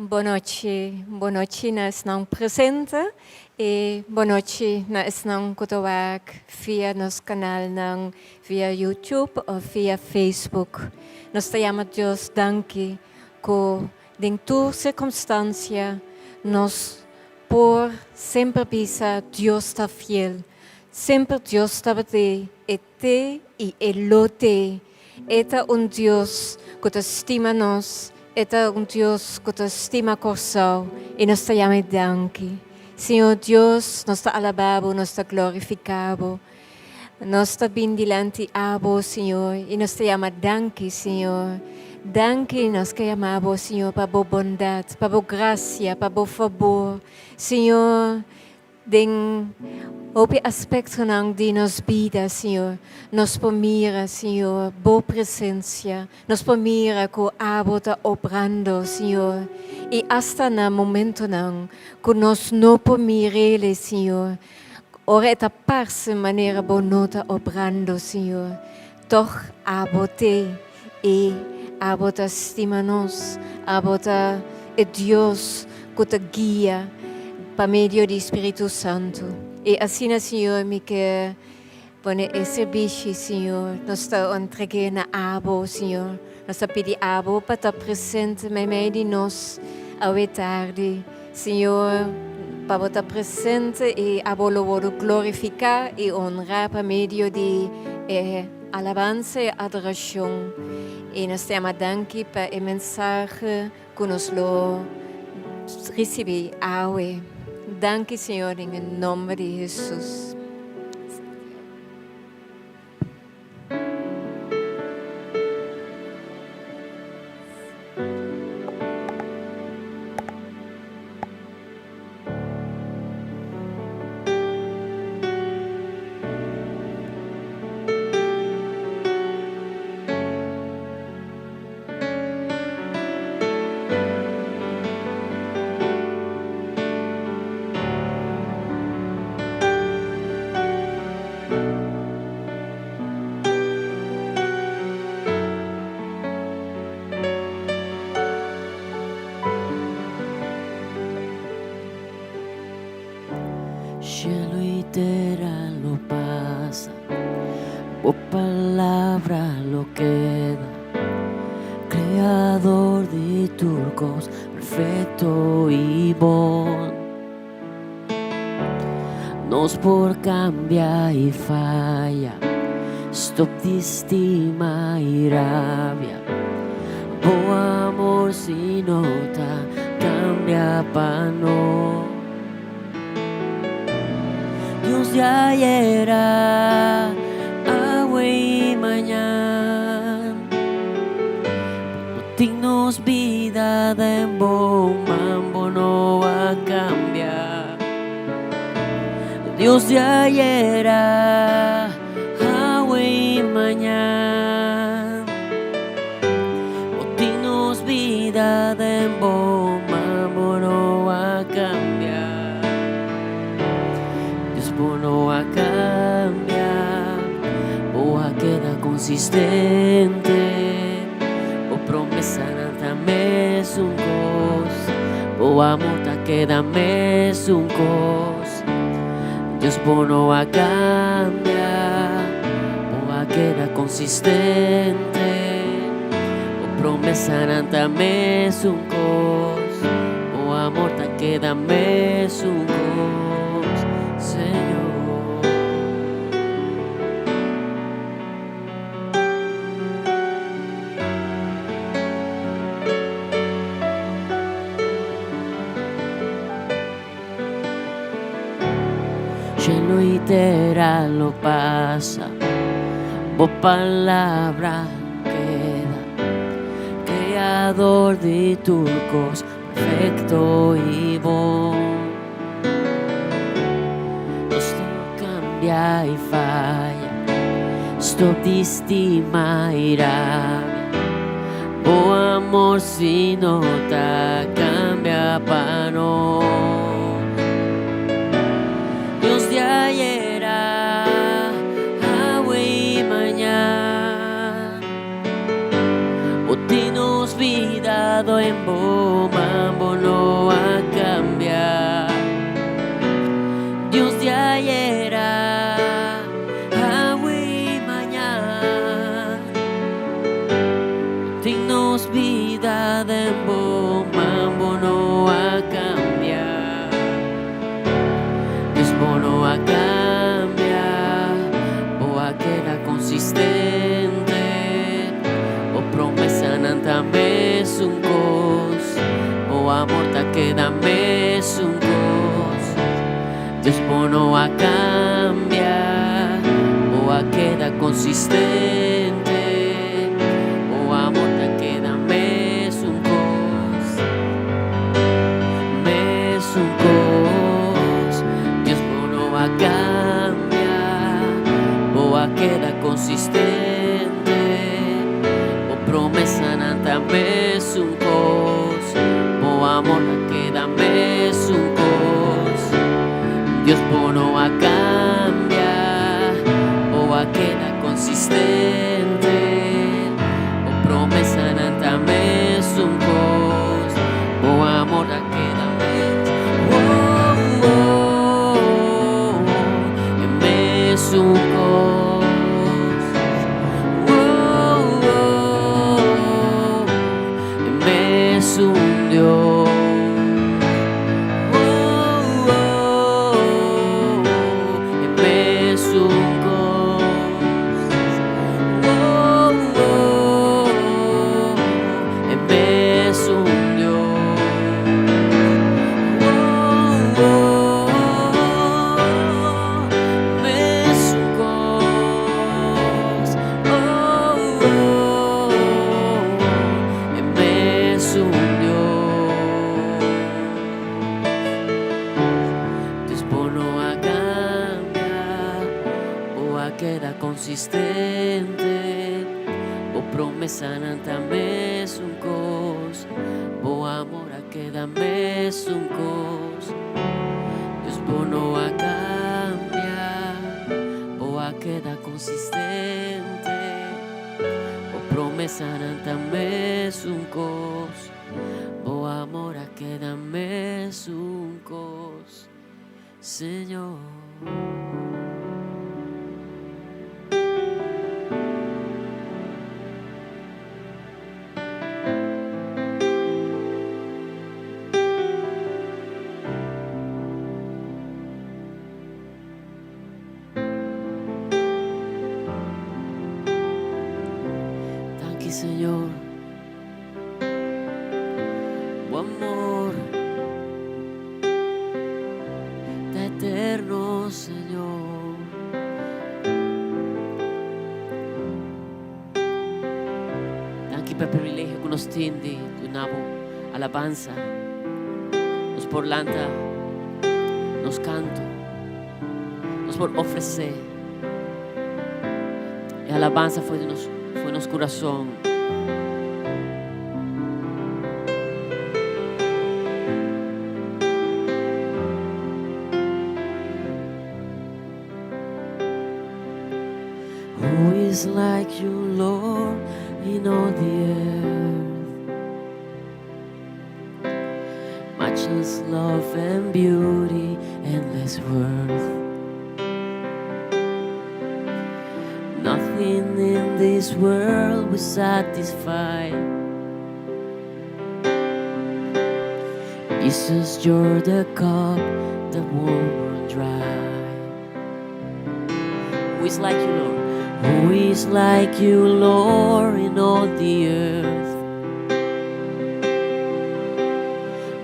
Bonochi, bonochi na esnan presente i bonochi na esnan ku ta wak via nos kanalnan via YouTube òf via Facebook. Nos ta yama Dios danki ku den tur sirkunstansia nos por semper bisa Dios ta fiel. Semper Dios tabat'e, e t'e i e lo t'e. E ta un Dios ku ta stima nos, e ta un Dios ku ta stima Kòrsou i nos ta yam'e danki. Señor Dios, nos ta alabá bo, nos ta glorifiká bo. Nos ta bin dilanti abo, Señor, i nos ta yama danki, Señor. Danki nos ke yama bo, Señor, pa bo bondat, pa bo grasia, pa bo fabor. Señor, Den hopi aspectonan di nos bida, Señor, nos por mira, Señor, Bo presencia. Nos por mira cu Abo ta obrando, Señor, y hasta na momentonan cu nos no por mir'Ele, Señor, ora e ta parce manera Bo no ta obrando, Señor, toch Abo t'e y Abo ta stima nos. Abo ta e Dios cu ta guia pa medio di Spiritu Santu. Y asina, Señor, mi ke pone e servishi, Señor, nos ta entreg'é na Abo, Señor. Nos ta pidi Abo pa ta presente meimei di nos awe tardi. Señor, pa Bo ta presente y Abo lo wordo glorificá y honrá pa medio di e alabansa y adoracion. Y nos ta yama danki pa e mensahe cu nos lo ricibi awe. Danki, Señor, den e nomber di Jesus. Cielo y tera lo pasa, bo palabra lo keda. Creador di tur cos, perfecto y bon. Nos por cambia y faya, stop di stima y rabia. Bo amor si no ta cambia pa nos. Dios di ayera, awe y mañan. Bo tin nos bida den bo man, bo no a cambia. Dios di ayera, awe y mañan. Bo tin nos bida den bo man, bo no a cambia. Dios, bo no a cambia, bo a keda consistente. Bo promesanan ta mesun cos, bo amor ta keda mesun cos. Dios, bo no a cambia, bo a keda consistente. Bo promesanan ta mesun cos, bo amor ta keda mesun cos, Señor. Cielo y tera lo pasa, bo palabra keda. Creador di tur cos, perfecto y bon. Nos no cambia y faya, stop di stima y rabia. Bo amor si no ta cambia pa nos. Dios di ayera, awe y mañan. Bo tin nos vida do en bo man, bo. ta den bo man, bo no a kambia. Dios, bo no a kambia, bo a keda konsistente. Bo promesanan ta mesun kos, bo amor ta keda mesun kos. Dios, bo no a kambia, bo a keda konsistente. Bo amor ta keda mesun kos, mesun kos. Dios, bo no a kambia, bo a keda konsistente. Bo promesanan ta mesun kos, bo amor ta keda mesun kos. Dios, bo no a kambia, bo a keda konsistente. Bo promesanan ta mesun kos, bo amor ta keda mes. Oh, oh, oh, mesun kos. Oh, oh, mesun Dios. Oh, oh, mesun kos. Oh, oh, mesun Dios. Oh, oh, mesun kos. Oh, oh, mesun Dios. Dios, bo no a kambia, bo a keda konsistente. Bo promesanan ta mesun kos, bo amor a keda mesun kos. Dios, bo no a kambia, bo a keda konsistente. Bo promesanan ta mesun kos, bo amor a keda mesun kos, Señor. Danki, Señor. Bo amor ta eterno, Señor. Danki pa e privilegio ku nos tin di duna bo alabansa. Nos por lanta nos kanto. Nos por ofresé e alabansa for di nos, for di nos kurason. Who is like you, Lord, in all the earth? Matchless love and beauty, endless worth. Nothing in this world will satisfy. Jesus, you're the cup that won't run dry. Who is like you, Lord? Who is like you, Lord, in all the earth?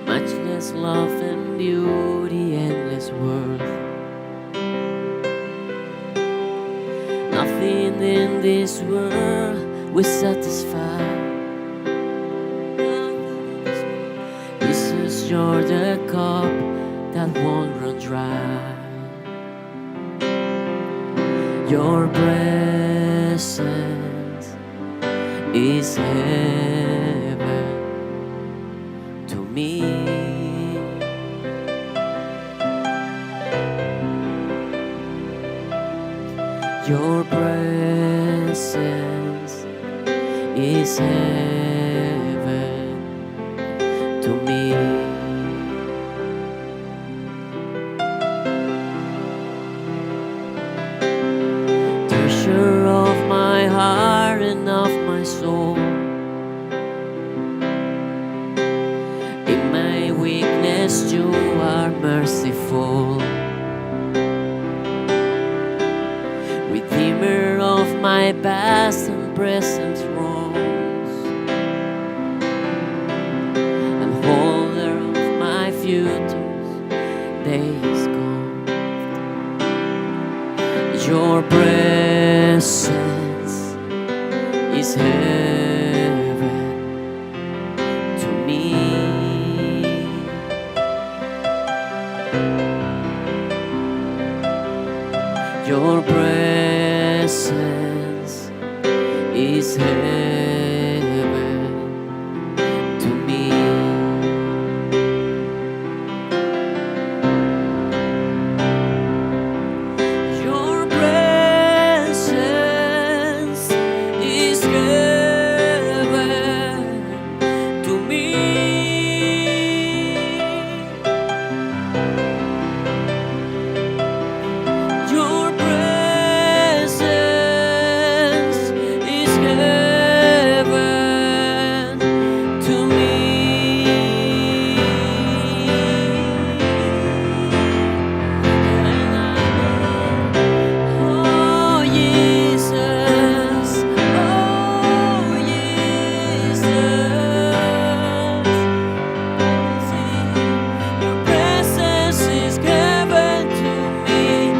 Matchless love and beauty, endless worth. Nothing in this world will satisfy. Nothing in this world. Jesus, you're the cup that won't run dry. Your presence is heaven to me. Your presence is heaven to me. Treasure of my heart and of my soul. Redeemer of my past and present wrongs, and holder of my future's days gone. Your presence is heaven to me. Your presence is heaven to me. Your presence is heaven to me. Your presence is heaven to me. And I Oh Jesus, oh Jesus, Your presence is heaven to me.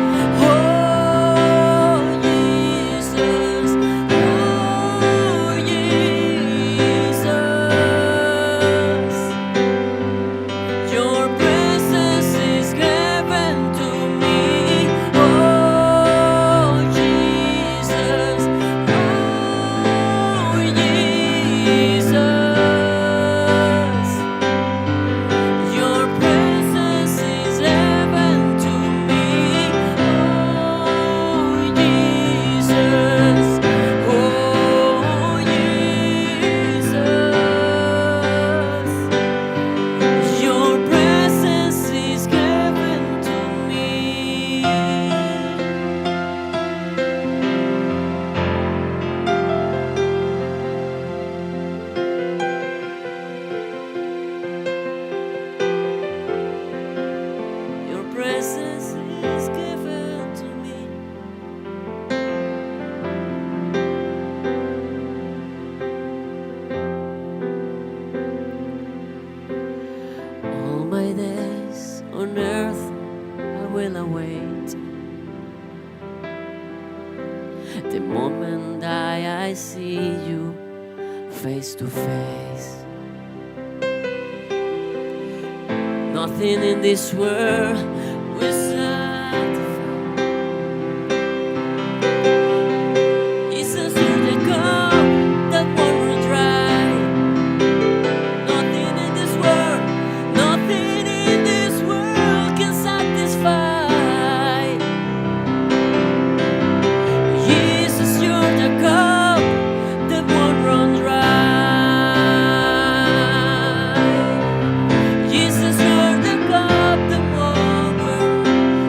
Oh Jesus, oh Jesus. Your presence is heaven to me. Oh Jesus, oh Jesus. Your presence is heaven to me. Oh Jesus, oh Jesus. Your presence is heaven to me. Your presence is given to me. All my days on earth I will await the moment that I see you face to face. Nothing in this world will satisfy. Jesus, you're the cup that won't run dry. Nothing in this world, nothing in this world can satisfy. Jesus, you're the cup that won't run dry. Jesus, you're the cup that won't run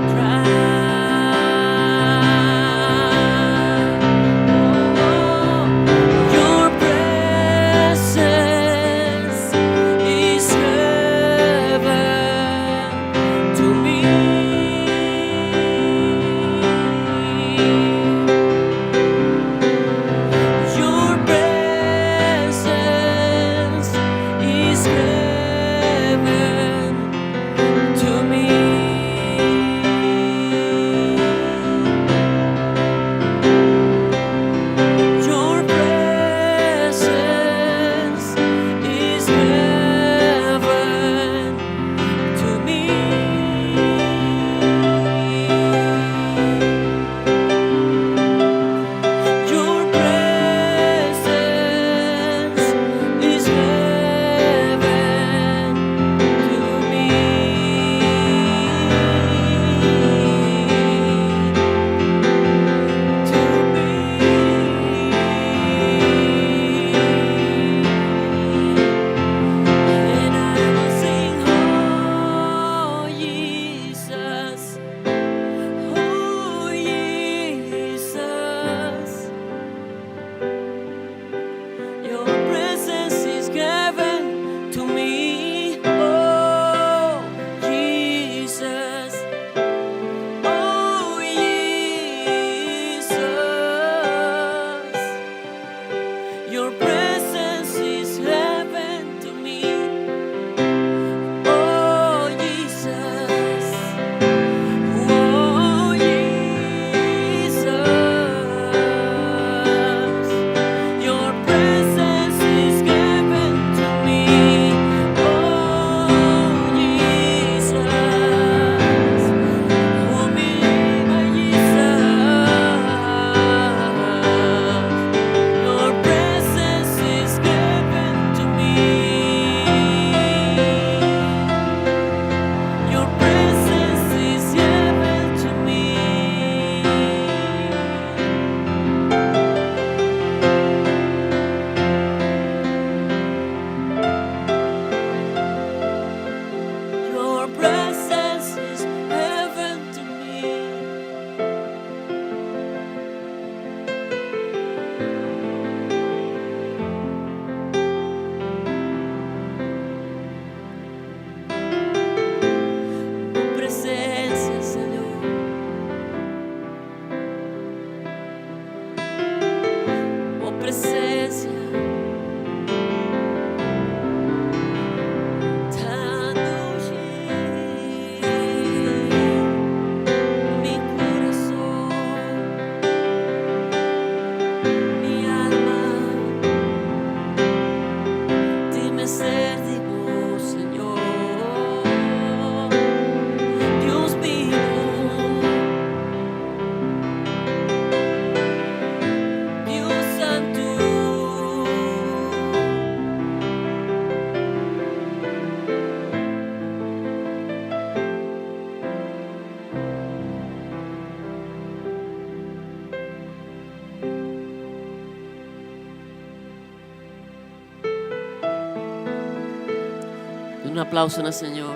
Un aplauso na Señor.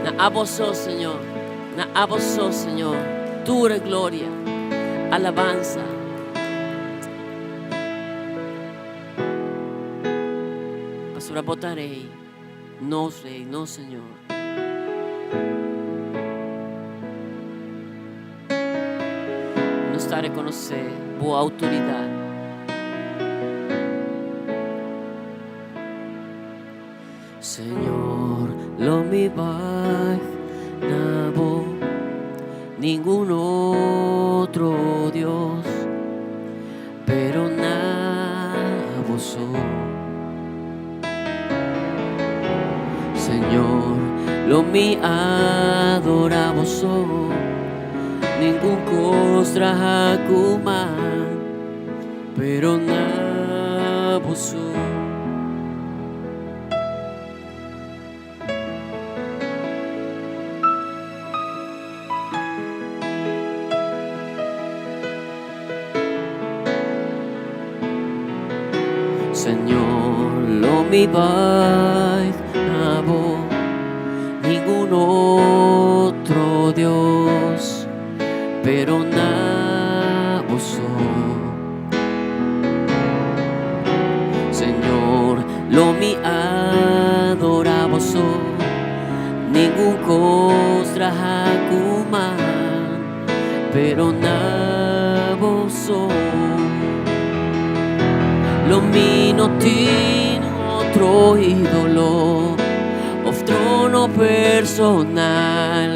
Na abo so, Señor. Na abo so, Señor. Tur gloria, alabansa. Pasobra bo ta Rey, nos Rey, nos Señor. Nos ta rekonosé bo outoridat. Señor, lo mi bai na bo, ningun otro Dios, pero na bo so. Señor, lo mi adora bo so, ningun cos traha cu man, pero na bo so. Señor, lo mi bai na bo, ningun otro Dios, pero na bo so. Señor, lo mi adora bo so, ningun cos traha cu man, pero na bo so. Lo mi no tin otro ídolo of trono personal.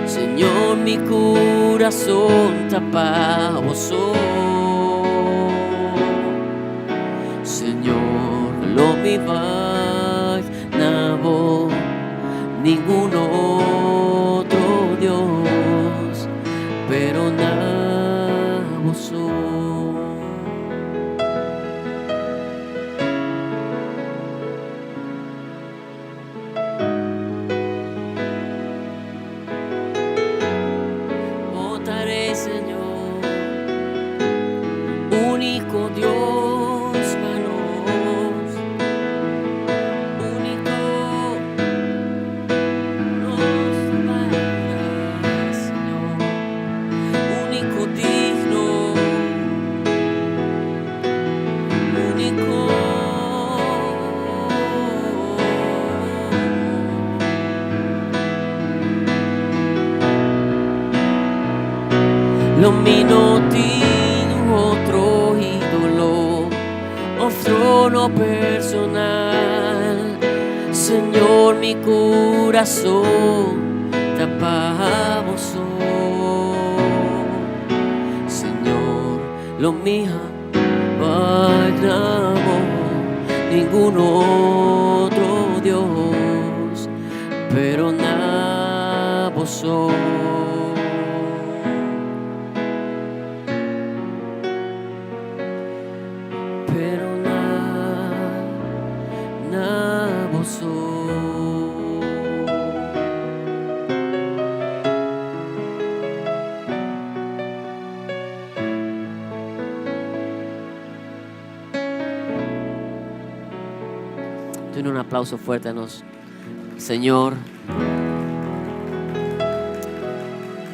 Señor, mi corazón ta pa bo so. Señor, lo mi bai na bo, ningun otro Dios, pero na bo so. Bo ta Rey, Señor, único Dios pa nos, único nos ta adora, Señor, único digno, único. Lo mi no tin otro ídolo of trono personal. Señor, mi corazón ta pa bo so. Señor, lo mi bai na bo, ningun otro Dios, pero na bo so. Pero na, na bo so. Duna un aplauso fuerte a nos Señor,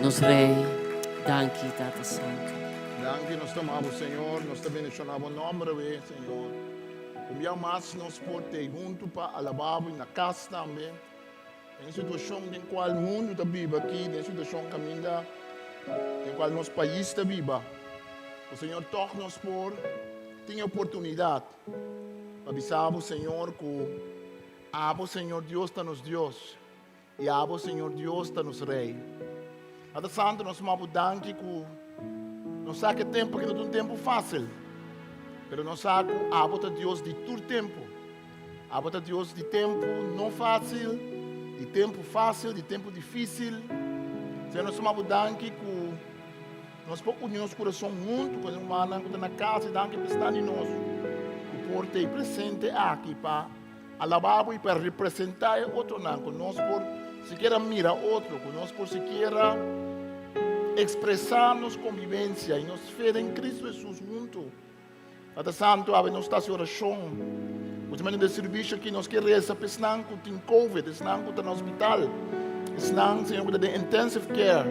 nos Rey. Danki, Tata Santo. Danki, nos ta ama bo, Señor. Nos ta bendiciona bo nomber awe, Señor. Un bia mas nos por tei hunto pa alaba bo y na cas tambe. Den situacion den cual mundo ta biba aki, den situacion caminda den cual nos pais ta biba. O Señor, toch nos por tin e oportunidad pa bisa bo, Señor, cu abo, Señor Dios, ta nos Dios y abo, Señor Dios, ta nos Rey. Tata Santo, nos m'a bo danki cu nos sa cu e tempo aki no ta un tempo facil, pero nos sa cu abo ta Dios di tur tempo. Abo ta Dios di tempu no fásil, di tempu fásil, di tempu difísil. Señor, nos ta bo danki ku nos por uni nos kurason huntu ku e rumannan ku ta na kas i danki pa esnan di nos ku por ta presente aki pa alabá bo i pa representá e otronan, ku nos por sikiera mira otro, ku nos por sikiera ekspresá nos kombibensia i nos fe den Kristu Hesus huntu. Tata Santu, awe nos ta hasi orashon. Ultimamente den servisio aki nos ke resa pa esnan ku tin covid, esnan ku ta na hospital, esnan, Señor, ku ta den intensive care.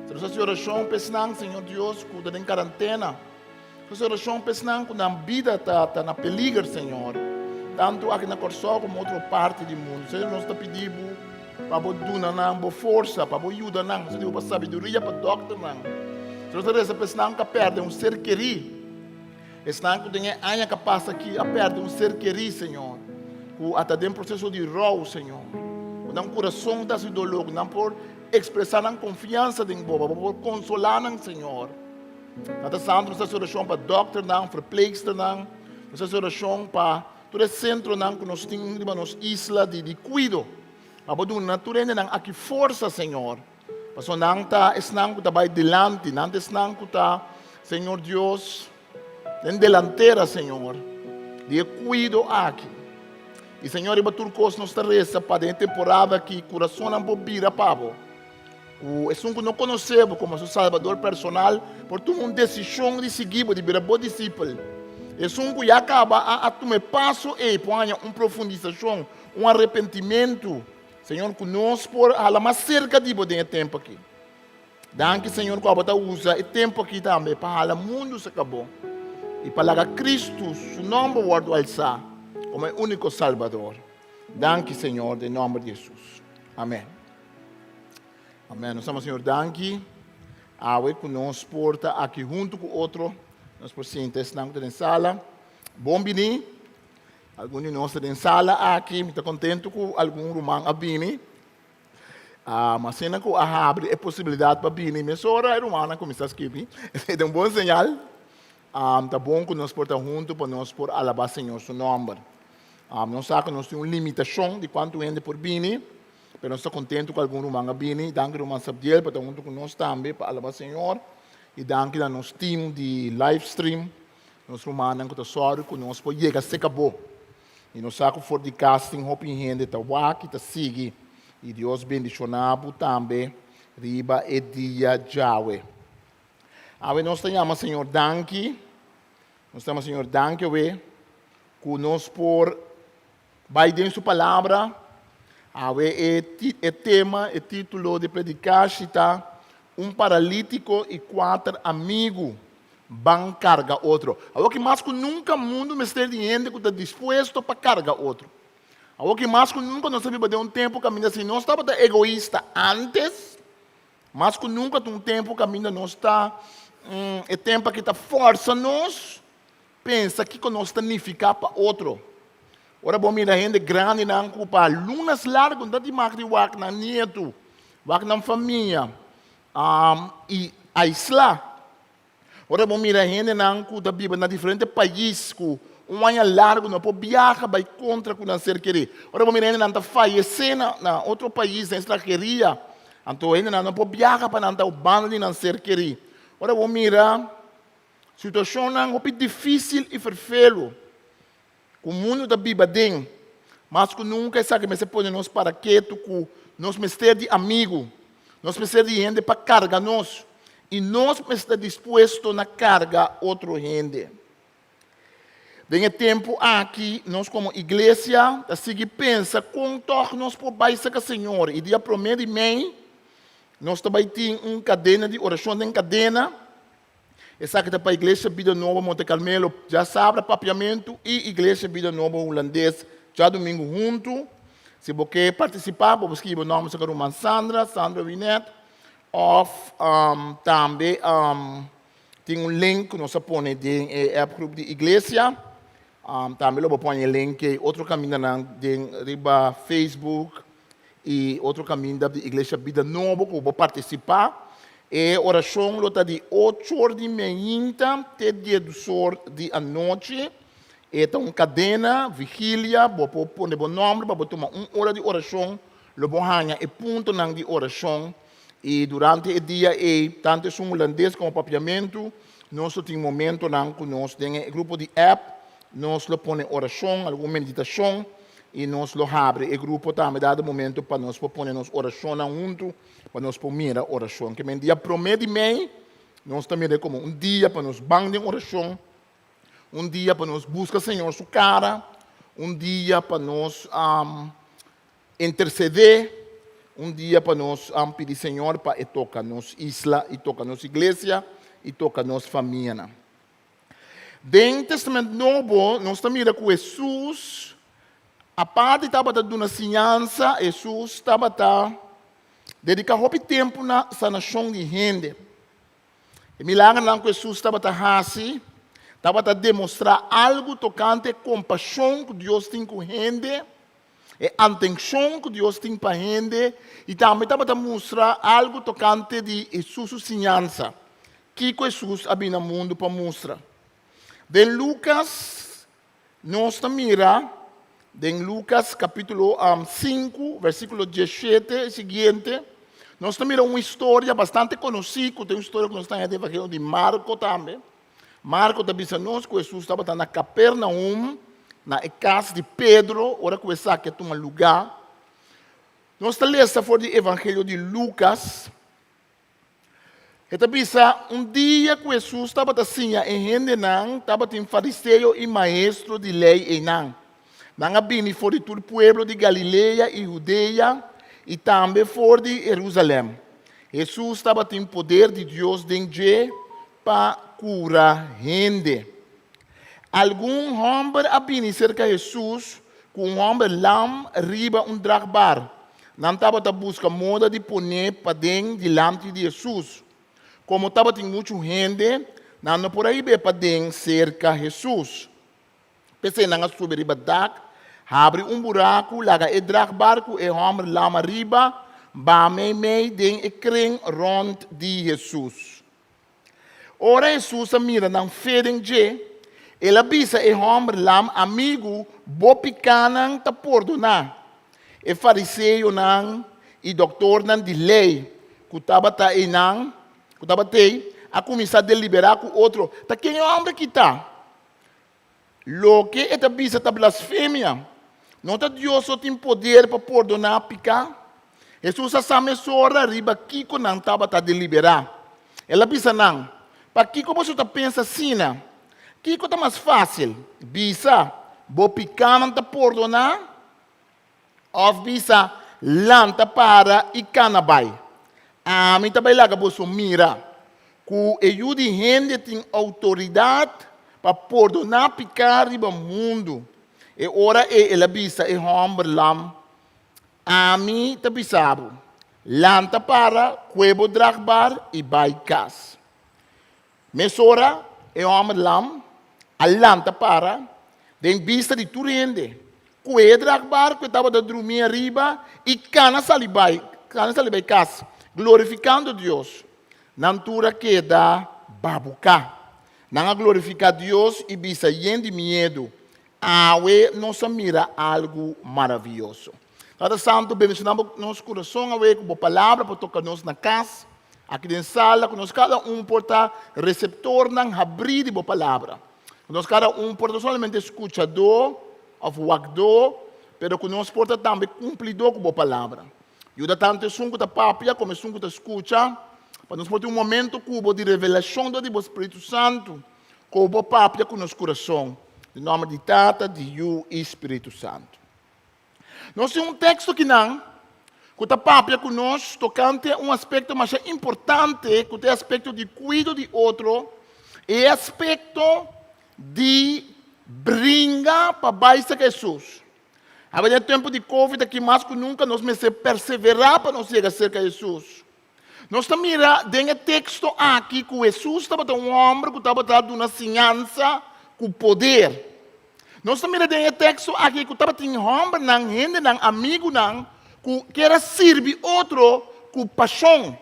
Nos hasi orashon pa esnan, Señor Dios, ku ta den karantena. Nos hasi orashon pa esnan ku nan bida ta ta na peliger, Señor, tantu aki na Kòrsou komo otro parti di mundu. Señor, nos ta pidi Bo pa Bo duna nan Bo forsa, pa Bo yuda nan. Nos ta pidi Bo pa sabiduria pa dòkternan. Señor, nos ta resa pa esnan ku a pèrdè un ser kerí. Esnan ku den e aña ku a pasa aki a pèrdè un ser kerí, Señor, ku a ta den proseso di rou, Señor, ku nan kurason ta hasi doló, ku nan por ekspresá nan konfiansa den Bo, pa Bo por konsolá nan, Señor. Tata Santu, nos ta hasi orashon pa dòkternan, verpleegsternan, nos ta hasi orashon pa tur e sentronan ku nos tin riba nos isla di kuido. Pa Bo duna tur hendenan aki forsa, Señor. Pasobra nan ta esnan ku ta bai dilanti, nan ta esnan ku ta, Señor Dios, den delantera, Señor, di e kuido aki. I Señor, riba tur kos nos ta resa pa den e temporada aki kurasonnan por bira pa bo. Ku esun ku no konosé bo komo su Salbador personal por tuma un desishon di sigui bo, di bira bo disipel. Esun ku ya kaba a a tuma e paso ei por haña un profundisashon, un arepentimentu. Señor, ku nos por hala mas serka di bo den e tempu aki. Danki, Señor, ku abo ta usa e tempu aki tambe pa hala mundu serka bo i pa laga Kristu su nòmber wòrdu alsá komo e úniko Salbador. Danki, Señor, den nòmber di Hesus. Amèn. Amèn. Nos ama Señor danki awe ku nos por ta aki huntu ku otro. Nos por sinta esnan ku ta den sala. Bon bini. Algun di nos ta den sala aki, mi ta kontentu ku algun ruman a bini. Ma asina ku a habri e posibilidat pa bini, mesora e rumannan kuminsá skibi. Esei ta un bon señal. Ta bon ku nos por ta huntu pa nos por alabá Señor su nòmber. Nos sa ku nos tin un limitashon di kuantu hende por bini, pero nos ta kontentu ku algun ruman a bini. Danki ruman Sabdiel pa ta huntu ku nos tambe pa alabá Señor. I danki na nos team di livestream. Nos rumannan ku ta sòru ku nos por yega serka bo. I nos sa ku for di kas tin hopi hende ta wak i ta sigui. I Dios bendishoná bo tambe riba e dia djawe. Awe nos ta yama Señor danki. Nos ta yama Señor danki awe ku nos por Bai den su palabra. Awe e e tema, e título di predikashi ta Un paralítiko i kuater amigu ban karga otro. Awoki mas ku nunka mundu mester di hende ku ta dispuesto pa karga otro. Awoki mas ku nunka nos ta biba den un tempu kaminda si nos tabata egoista antes, mas ku nunka ta un tempu kaminda nos ta, e tempu aki ta fòrsa nos Pensa kiko nos ta nifiká pa otro. Ora bo mira hende grandinan ku pa lunas largu no ta tin mag di wak nan nietu, wak nan famia i aislá. Ora bo mira hendenan ku ta biba na diferente pais ku un aña largu no por biaha bai kontra ku nan ser kerí. Ora bo mira hendenan ta fayesé na otro pais, na estranheria, anto hendenan no por biaha pa nan ta banda di nan ser kerí. Ora bo mira Situashonnan hopi difísil i ferfelu ku mundu ta biba den. Mas ku nunka esaki mester pone nos para ketu ku nos mester di amigu, nos mester di hende pa karga nos i nos mester ta dispuesto na karga otro hende. Den e tempu aki nos komo iglesia ta sigui pensa kon tòg nos por bai serka Señor i dia promé di mei nos ta bai tin un kadena di orashon den kadena. Esaki ta pa Iglesia Bida Nobo Monte Carmelo djasabra Papiamentu i Iglesia Bida Nobo Hulandes djadumingu huntu. Si bo ke partisipá, bo por skibi bo nòmber serka ruman Sandra, Sandra Winet, òf tambe tin un link ku nos a pone den e appgroep di iglesia. Tambe lo bo por haña e link ei otro kamindanan den riba Facebook i otro kaminda di Iglesia Bida Nobo ku bo partisipá. E orashon lo ta di ocho or di meinta te dies or di anochi. E ta un kadena, vigilia, bo por pone bo nòmber pa bo tuma un ora di orashon. Lo bo haña e puntonan di orashon i durante e dia ei, tantu esun hulandes komo papiamentu, nos lo tin momentonan ku nos den e grupo di app nos lo pone orashon, algun meditashon. I nos lo habri e grupo tambe dado momento pa nos por pone nos orashonnan huntu, pa nos por mira orashon. Ke men dia promé di mei, nos ta mira komo un dia pa nos ban den orashon, un dia pa nos buska Señor su kara, Un dia pa nos intercedé, un dia pa nos pidi Señor pa e toca nos isla y toca nos iglesia y toca nos famianan. Den Testament Nobo nos ta mira ku Hesus, aparte tabata duna siñansa, Hesus tabata dediká hopi tempu na sanashon di hende. E milagernan ku Hesus tabata hasi tabata demostrá algu tokante e kompashon ku Dios tin ku hende, e antenshon ku Dios tin pa hende i tambe tabata mustra algu tokante di Hesus su siñansa. Kiko Hesus a bini na mundu pa mustra? Den Lukas nos ta mira den Lukas kapítulo 5, versíkulo 17 i siguiente, nos ta mira un historia bastante konosí, ku ta un historia ku nos ta haña den Evangelio di Marko tambe. Marko ta bisa nos ku Hesus tabata na Kapernaum, na e kas di Pedro, ora ku esaki a tuma lugá. Nos ta lesa for di Evangelio di Lukas. E ta bisa, Un dia ku Hesus tabata siña e hendenan, tabatin fariseo i maestro di lei einan. Nan a bini for di tur pueblo di Galilea i Hudea i tambe for di Herusalèm. Hesus tabatin poder di Dios den dje pa kura hende. Algun hòmber a bini serka Hesus ku un hòmber lam riba un dragbar. Nan tabata buska moda di pon'é paden dilanti di Hesus. Komo tabatin muchu hende, nan no por a hib'é paden serka Hesus. P'esei nan a subi riba dak, habri un buraku, laga e dragbar ku e hòmber lam ariba, baha meimei den e kren rònt di Hesus. Ora Hesus a mira nan fe den dje, el a bisa e hòmber lam, Amigu, bo pikánan ta pordoná. E fariseonan i dòktornan di lei ku tabata einan, ku tabat'ei, a kuminsá deliberá ku otro, Ta ken e hòmber aki ta? Loke e ta bisa ta blasfemia. No ta Dios so tin poder pa pordoná piká? Hesus a sa mesora riba kiko nan tabata deliberá. El a bisa nan, Pakiko boso ta pensa asina? Kiko ta mas fásil, bisa, Bo pikánan ta pordoná? Òf bisa, Lanta para i kana bai. Ami ta bai laga boso mira ku e Yu di hende tin outoridat pa pordoná piká riba mundu. E ora ei el a bisa e hòmber lam, Ami ta bisa bo, Lanta para, kue bo dragbar i bai kas. Mesora e hòmber lam a lanta para den bista di tur hende, ku e dragbar ku e tabata drumí ariba i kana sali bai, kana sali bai kas, glorifikando Dios. Nan tur a keda babuká. Nan a glorifiká Dios i bisa yen di miedu, Awe nos a mira algu maravioso. Tata Santu, bendishoná bo nos kurason awe ku bo palabra por toka nos na kas, aki den sala, ku nos kada un por ta reseptornan habrí di bo palabra. Ku nos kada un por ta solamente skuchadó òf wakdó, pero ku nos por ta tambe kumplidó ku bo palabra. Yuda tantu esun ku ta papia komo esun ku ta skucha, pa nos por tin un momento ku bo di revelashon dor di bo Spiritu Santu. Ku bo papia ku nos kurason, den nòmber di Tata, di Yu i Spiritu Santu. Nos tin un teksto kinan ku ta papia ku nos tokante un aspekto masha importante ku ta e aspekto di kuido di otro, e aspekto di bringa pa bai serka Hesus. Awe den e tempu di Covid aki mas ku nunka nos mester perseverá pa nos yega serka Hesus. Nos ta mira den e teksto aki ku Hesus tabata un hòmber ku tabata duna siñansa ku poder. Nos ta mira den e teksto aki ku tabatin hòmbernan, hendenan, amigunan ku kier a sirbi otro ku pashon.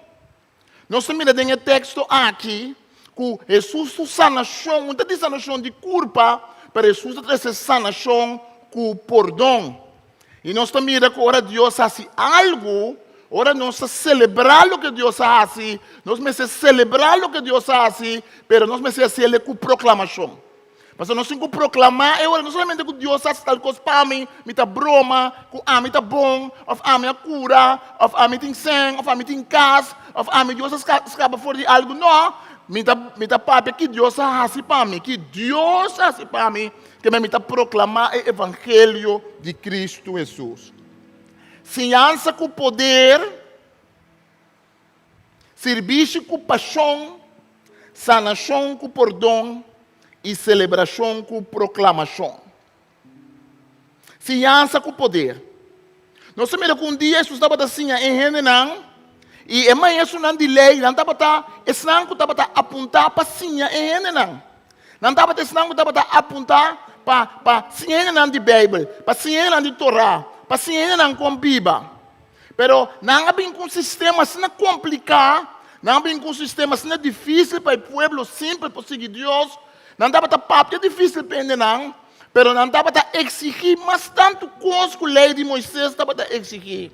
Nos ta mira den e teksto aki ku Hesus su sanashon no ta di sanashon di kurpa, pero Hesus ta trese sanashon ku pordon. I nos ta mira ku ora Dios hasi algu, ora nos ta selebrá loke Dios a hasi, nos mester selebrá loke Dios a hasi, pero nos mester hasiel ku proklamashon. Pasobra nos tin ku proklamá e ora, no solamente ku Dios a hasi tal kos pa mi, mi ta broma, ku ami ta bon, òf ami a kura, òf ami tin sèn, òf ami tin kas, òf ami Dios a skapa for di algu. No! Mi ta, mi ta papia ki Dios a hasi pa mi, ki Dios a hasi pa mi, ke mi ta proklamá e evangelio di Kristu Hesus. Siñansa ku poder, sirbishi ku pashon, sanashon ku pordon i selebrashon ku proklamashon. Siñansa ku poder. Nos ta mira ku un dia Hesus tabata siña e hendenan i e maestronan di lei nan tabata esnan ku tabata apuntá pa siña e hendenan. Nan tabata esnan ku tabata apuntá pa pa siña hendenan di Beibel, pa siña hendenan di Torah, pa siña hendenan kon biba. Pero nan a bin ku un sistema asina kompliká, nan a bin ku un sistema asina difísil pa e pueblo simpel por sigui Dios. Nan tabata papia difísil pa hende nan, pero nan tabata eksigí mas tantu kos ku Lei di Moisés tabata eksigí.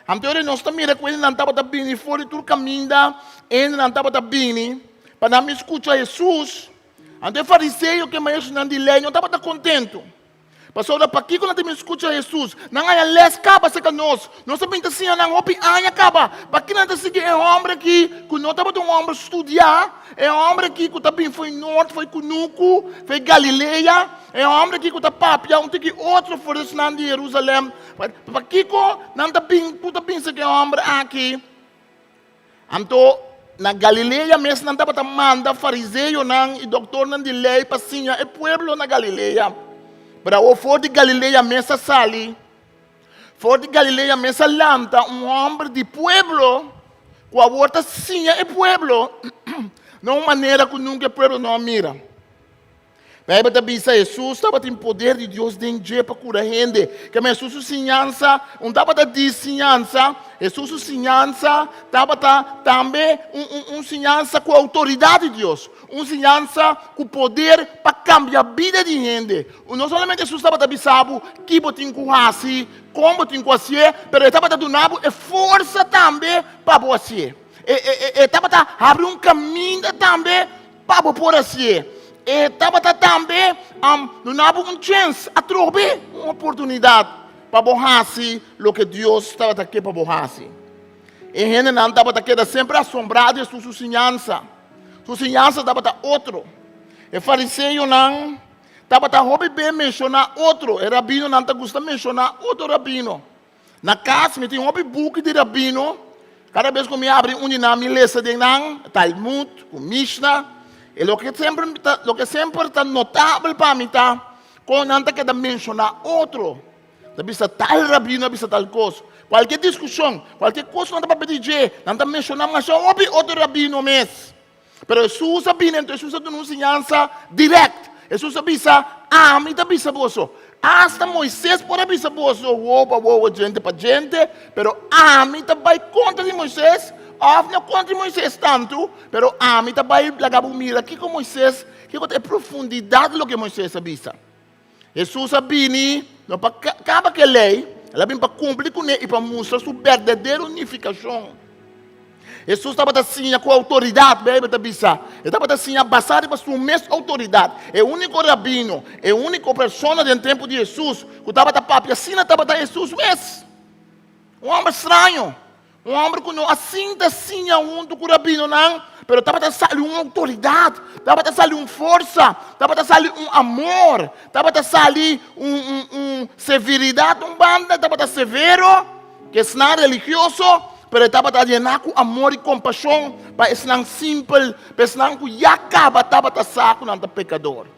Anto ora nos ta mira ku hendenan tabata bini for di tur kaminda, hendenan tabata bini pa nan bin skucha Hesus. Anto e fariseo ku e maestronan di lei no tabata kontentu. Pasobra pakiko nan ta bin skucha Hesus? Nan haña lès kaba serka nos. Nos a bin ta siña nan hopi aña kaba. Pakiko nan ta sigui e hòmber aki ku no tabata un hòmber studiá, e hòmber aki ku ta bin fo'i nort, fo'i kunuku, fo'i Galilea, e hòmber aki ku ta papia un tiki otro for esnan di Herusalèm? Pakiko nan ta bin ku ta bin serka e hòmber aki? Anto, na Galilea mes nan tabata manda fariseonan i doktornan di lei pa siña e pueblo na Galilea. Pero awor for di Galilea mes a sali, for di Galilea mes a lanta un hòmber di pueblo ku awor ta siña e pueblo na un manera ku nunka e pueblo no a mira. Bijbel ta bisa Hesus tabatin poder di Dios den dje pa kura hende. Kema Hesus su siñansa un tabata di siñansa, Hesus su siñansa tabata tambe un, un, un siñansa ku outoridat di Dios, un siñansa ku poder pa kambia bida di hende. No solamente Hesus tabata bisa bo ki bo tin ku hasi, kon bo tin ku hasié, pero e tabata duna bo e forsa tambe pa bo hasié. E, e, e, e tabata habri un kaminda tambe Pa bo por hasié. E tabata tambe duna bo un chens atrobe, un oportunidat pa bo hasi loke Dios tabata ke pa bo hasi. E hendenan tabata keda semper asombrá di Hesus su siñansa. Su siñansa tabata otro. E fariseonan tabata hopi be menshoná otro. E rabinonan ta gusta menshoná otro rabino. Na kas mi tin hopi buki di rabino. Kada bes ku mi abri un di nan mi lesa den nan, Talmud ku Mishna. E loke semper ta, loke semper ta notabel pa mi ta kon nan ta keda menshoná otro. Ta bisa tal rabino a bisa tal kos. Kualke diskushon, kualke kos ku nan ta papia di dje, nan ta menshoná masha hopi otro rabino mes. Pero Hesus a bini, anto Hesus a duna un siñansa dirèkt. Hesus a bisa, Ami ta bisa boso. Asta Moises por a bisa boso wowo pa wowo, djente pa djente, pero ami ta bai kontra di Moises, òf no kontra di Moises tantu, pero ami ta bai laga bo mira kiko Moises, kiko ta e profundidat di loke Moises a bisa. Hesus a bini no pa kaba ku e lei, el a bini pa kumpli kuné i pa mustra su berdadero nifikashon. Hesus tabata siña ku outoridat, Beibel ta bisa. E tabata siña basá riba su mes outoridat. E úniko rabino, e úniko persona den tempu di Hesus ku tabata papia asina tabata Hesus mes. Un hòmber straño. Un hòmber ku no a sinta siña huntu ku rabinonan, pero tabata sali un outoridat, tabata sali un forsa, tabata sali un amor, tabata sali un, un, un severidat un banda, tabata severo ku esnan religioso, pero e tabata yená ku amor i kompashon pa esnan simpel, pa esnan ku ya kaba tabata sa ku nan ta pekador.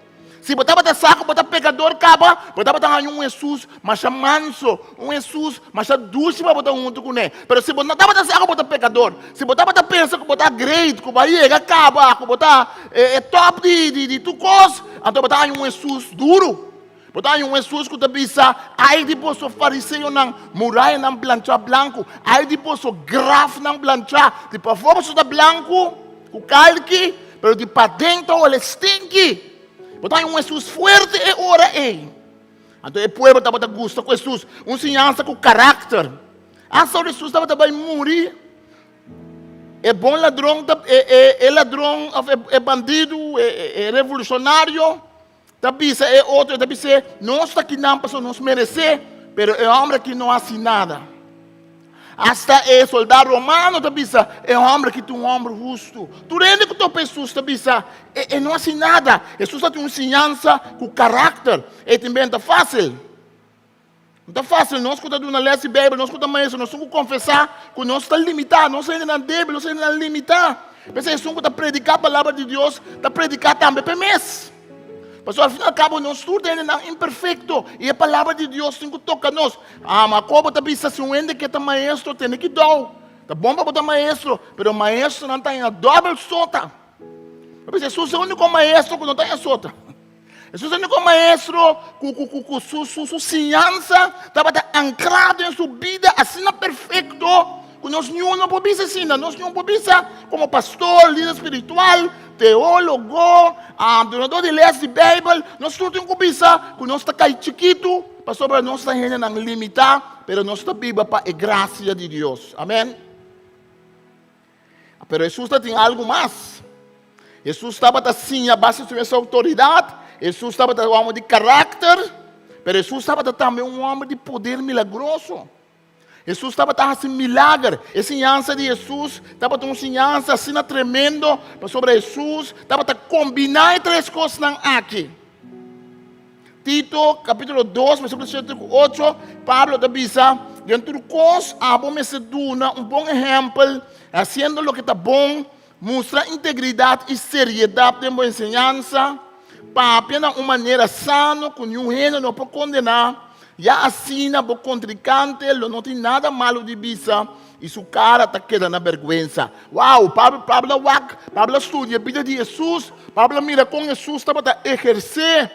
Si bo tabata sa ku bo ta pekador kaba, bo tabata haña un Hesus masha manso, un Hesus masha dushi pa bo ta huntu kuné. Pero si bo no tabata sa ku bo ta pekador, si bo tabata pensa ku bo ta great, ku bo a yega kaba, ku bo ta e top di di tur kos, anto bo ta haña un Hesus duru. Bo ta haña un Hesus ku ta bisa, Ai di boso fariseonan, murayanan blanchá blanku! Ai di boso grafnan blanchá! Di pafó boso ta blanku ku kalki, Pero di paden ta hole stinki. Bo ta haña un Hesus fuerte e ora ei. Anto e pueblo tabata gusta ku Hesus, un siñansa ku karakter. Asta ora Hesus tabata bai muri, e bon ladron, ta, e, e, e ladron, of e, e bandidu, e, e, e revolucionario, ta bisa e otro, ta bis'é, nos ta kinan pasobra nos meresé, pero e hombre aki no hasi nada. Asta e soldá romano ta bisa, E hòmber aki ta un hòmber hustu. Tur hende ku topa Hesus ta bisa, E no hasi nada. Hesus ta tin un siñansa ku karakter. E tin benta fásil. No ta fásil. Nos ku ta duna lès di Beibel, nos ku ta maestro, nos tin ku konfesá ku nos ta limitá. Nos hendenan débil, nos hendenan limitá. P'esei esun ku ta prediká palabra di Dios ta prediká tambe p'e mes. Pasobra al fin al kabo nos tur ta hendenan imperfekto i e palabra di Dios tin ku toka nos. Ama Jakobo ta bisa si un hende ke ta maestro tene kidou. Ta bon pa bo ta maestro, pero maestronan ta haña dòbel sota. Ta bisa Hesus e úniko maestro ku no ta haña sota. Hesus e úniko maestro ku ku ku ku su su su siñansa tabata ankrá den su bida asina perfekto ku nos niun no por bisa asina. Nos niun por bisa komo pastor, lider spiritual, teólogo, dunadó di lès di Beibel, nos tur tin ku bisa ku nos ta kai chikitu pasobra nos ta hendenan limitá, pero nos ta biba pa e grasia di Dios. Amèn. Pero Hesus ta tin algu mas. Hesus tabata siña base su mes outoridat, Hesus tabata un hòmber di karakter, pero Hesus tabata tambe un hòmber di poder milagroso. Hesus tabata hasi milager. E siñansa di Hesus tabata un siñansa asina tremendo pasobra Hesus tabata kombiná e tres kosnan aki. Tito kapítulo 2 versíkulo 7 ku 8, Pablo ta bisa, Den tur kos abo mester duna un bon ehèmpel, hasiendo loke ta bon, mustra integridat i seriedat den bo enseñansa, papia na un manera sano ku niun hende no por kondená, ya asina bo kontrinkante lo no tin nada malu di bisa i su kara ta keda na bèrgwensa. Wow! Pablo, Pablo a wak, Pablo a studia e bida di Hesus, Pablo a mira kon Hesus tabata ehersé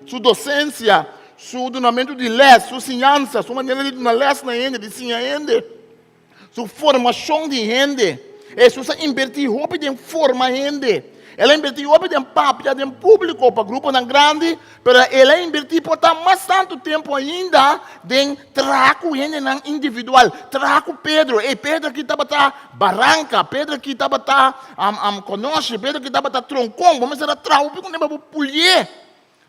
su dosensia, su dunamentu di lès, su siñansa, su manera di duna lès na hende, di siña hende. Su formashon di hende. Hesus a inbertí hopi den forma hende. El a inbertí hopi den papia den públiko pa gruponan grandi, pero el a inbertí por ta mas tantu tempu ainda den traha ku hendenan individual. Traha ku Pedro. Ey, Pedro aki tabata baranka, Pedro aki tabata konoshi, Pedro aki tabata tronkon. Bo mester a traha hopi kuné pa bo pulié.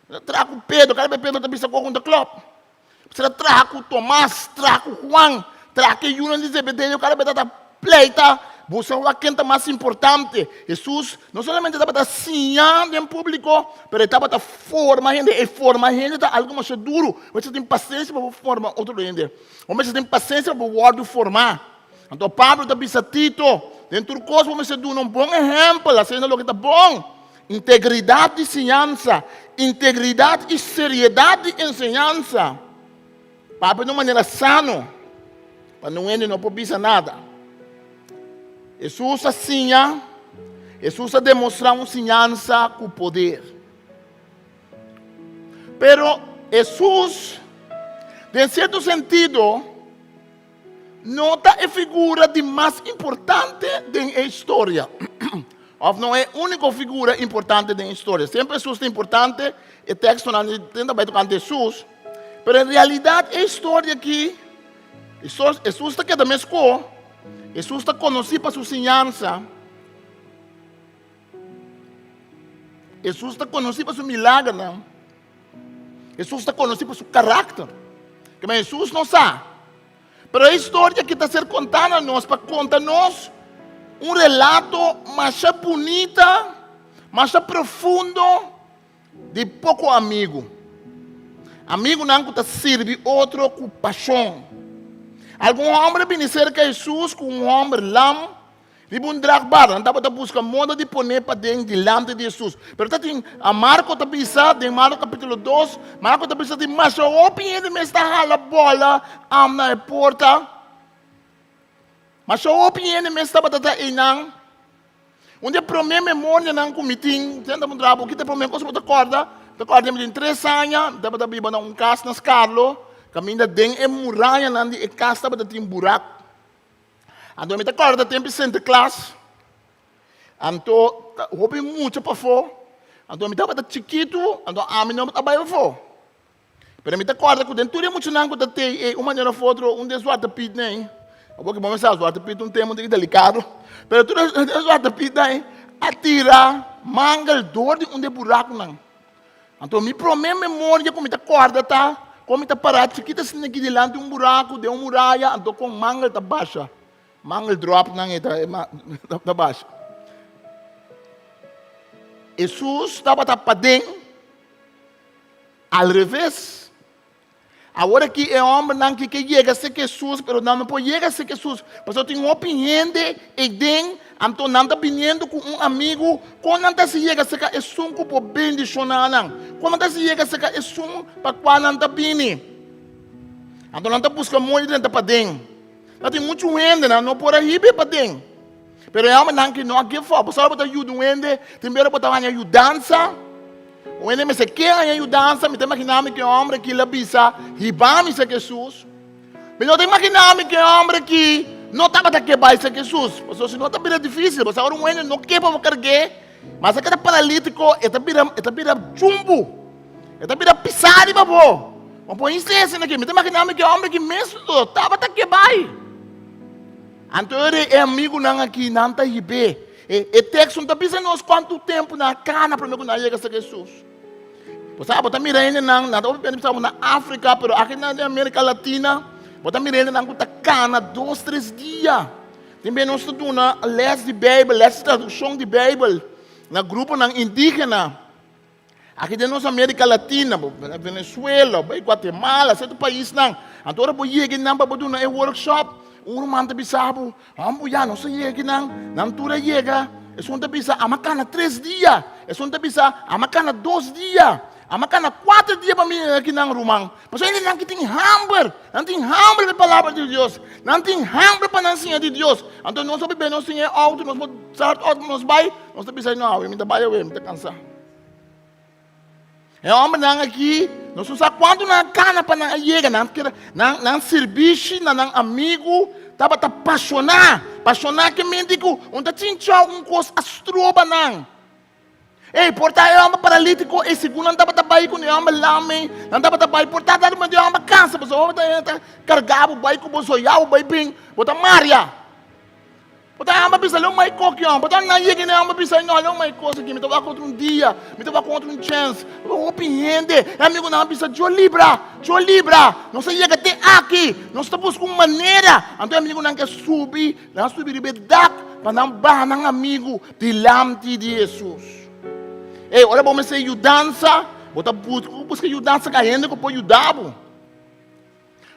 Traha ku Pedro, kada bes Pedro ta bisa kos ku no ta klòp. Ser a traha ku Tomas, traha ku Juan, traha ku e yunan di Zebedeo, kada bes tabata pleita, busca wak ken ta mas importante. Hesus no solamente tabata siña den públiko, pero e tabata forma hende. E forma hende ta algu masha duru. Bo mester tin pasensia pa bo forma otro hende. Bo mester tin pasensia pa bo wòrdu formá. Anto Pablo ta bisa Tito, den tur kos bo mester duna un bon ehèmpel, hasiendo loke ta bon. Integridat di siñansa, integridat i seriedat di enseñansa. Papia di un manera sano, pa niun hende no por bisa nada. Hesus a siña, Hesus a demostrá un siñansa ku poder. Pero Hesus, den sierto sentido, no ta e figura di mas importante den e historia. Of no e úniko figura importante den e historia. Semper Hesus ta importante, e tekstonan di tin ta bai tokante Hesus. Pero en realidat e historia aki, Hesus ta keda meskó, Hesus ta konosí pa su siñansa, Hesus ta konosí pa su milagernan. Hesus ta konosí pa su karakter. Kema Hesus no sa. Pero e historia ki ta ser kontá na nos pa konta nos un relato masha bunita, masha profundo di poko amigu. Amigunan ku ta sirbi otro ku pashon. Algun hòmber a bini serka Hesus ku un hòmber lam Riba un dragbar, nan tabata buska moda di pon'é paden dilanti di Hesus. Pero ta tin, a Marko ta bisa den Marko kapítulo dos, Marko ta bisa tin masha hopi hende mes ta hala bola am na e porta. Masha hopi hende mes tabata ta einan. Un di e promé memorianan ku mi tin, mi ta puntra bo, ki ta e promé kos ku bo ta kòrda? Mi ta kòrda mi tin tres aña, mi tabata biba na un kas na Skarlo, kaminda den e murayanan di e kas tabata tin burak. Anto mi ta kòrda tempu di Sinterklaas, anto hopi mucha pafó, anto mi tabata chikitu, anto ami no a bai pafó. Pero mi ta kòrda ku den tur e muchanan ku ta tei ei un manera òf otro un di e Zwarte Piet nei, awor ku bo mester sa Zwarte Piet ta un tema un tiki delikado, pero tur e Zwarte Piet nei a tira mangel dor di un di e burakunan. Anto mi promé memoria ku mi ta kòrda ta. Kon mi ta pará chikit asina aki dilanti un buraku den un muraya, anto kon mangel ta basha. Mangel drop nan e ta basha. Hesus tabata paden al reves. Awor aki e hòmbernan ki ke yega serka Hesus, pero nan no por yega serka Hesus, pasobra tin hopi hende eiden, anto nan ta biniendo ku un amigu. Kon nan ta hasi yega serka esun ku por bendishoná nan? Kon nan ta hasi yega serka esun pa kua nan ta bini? Anto nan ta buska mooi di drenta paden. Ta tin muchu hende, nan no por a hiba e paden. Pero e hòmbernan ki no a give up. Pasobra bo ta yuda un hende, tin bera bo ta haña yudansa. Un hende mester ke haña yudansa. Mi ta imaginá mi ku e hòmber aki lo bisa, Hiba mi serka Hesus. Mi no ta imaginá mi ku e hòmber aki no tabata ke bai serka Hesus. Pasobra si no ta bira difísil. Pasobra ora un hende no ke pa bo karg'é, mas e keda paralítiko, e ta bira, e ta bira chumbu. E ta bira pisá riba bo. Bo por instensha aki. Mi ta imaginá mi ku e hòmber aki mes no tabata ke bai. Anto e amigunan aki nan ta hib'é. E teksto no ta bisa nos kuantu tempu nan a kana promé ku nan a yega serka Hesus. Bo sa, bo ta mira hendenan, nan ta hopi bisa na Afrika, pero aki na Amerika Latina, bo ta mira hendenan ku ta kana dos, tres dia. Tin bes nos ta duna lès di Beibel, lès di tradukshon di Beibel na gruponan indígena. Aki den nos Amerika Latina, bo na Venezuela, bo bai Guatemala, sierto paisnan. Anto ora bo yega einan pa bo duna e workshop, un ruman ta bisa bo, Homber ya nos a yega einan, nan tur a yega. Esun ta bisa, Ama kana tres dia. Esun ta bisa, Ama kana dos dia. Ama kana kuater dia pa mi yega akinan, ruman. Pasobra hende nan ki tin hamber, nan tin hamber pa e palabra di Dios, nan tin hamber pa nan siña di Dios. Anto nos a biba, nos tin e outo, nos por start outo pa nos bai, nos ta bisa, no awe mi ta bai awe, mi ta kansa. E hòmbernan aki, nos no sa kuantu nan a kana pa nan a yega. Nan keda, nan, nan sirbishi na nan amigu tabata pashoná. Pashoná ke menti ku un ta chinchou un kos a stroba nan. Ey, por ta e hòmber paralítiko ei segun nan tabata bai ku e hòmber lam ei, nan tabata bai, por ta dado momento e hòmber kansa, pasobra bo ta karga bo bai ku bo zoyá bo bai bin, bo ta maria. Bo ta hamba bisa lo mai koki hom. Bo ta nan yega ne hamba bisa no lo mai kos aki. Mi ta wak otro un dia. Mi ta wak otro un chance. Hopi hende. E amigunan bisa Dios libra. Dios libra. Nos a yega te aki. Nos ta buska un manera. Anto e amigunan ke subi. Nan a subi riba e dak pa nan baha nan amigu dilanti di Hesus. Ey, ora bo mester yudansa, bo ta buska yudansa ka hende ku por yuda bo.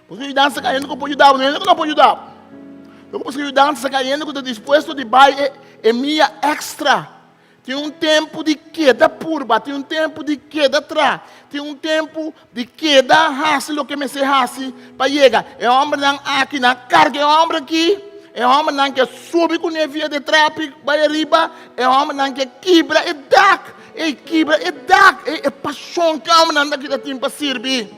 Busca yudansa ka hende ku por yuda bo, no hende ku no por yuda bo. Lo ku busca yudansa ka hende ku ta dispuesto di bai e, e mia extra. Tin un tempu di keda purba, tin un tempu di keda tra, tin un tempu di keda hasi loke mester hasi pa yega. E hòmbernan aki nan karga e hòmber aki, e hòmbernan ke subi kuné via de trapi bai ariba, e hòmbernan ke kibra e dak, e kibra e dak, e, e pashon ku e hòmbernan aki ta tin pa sirbi.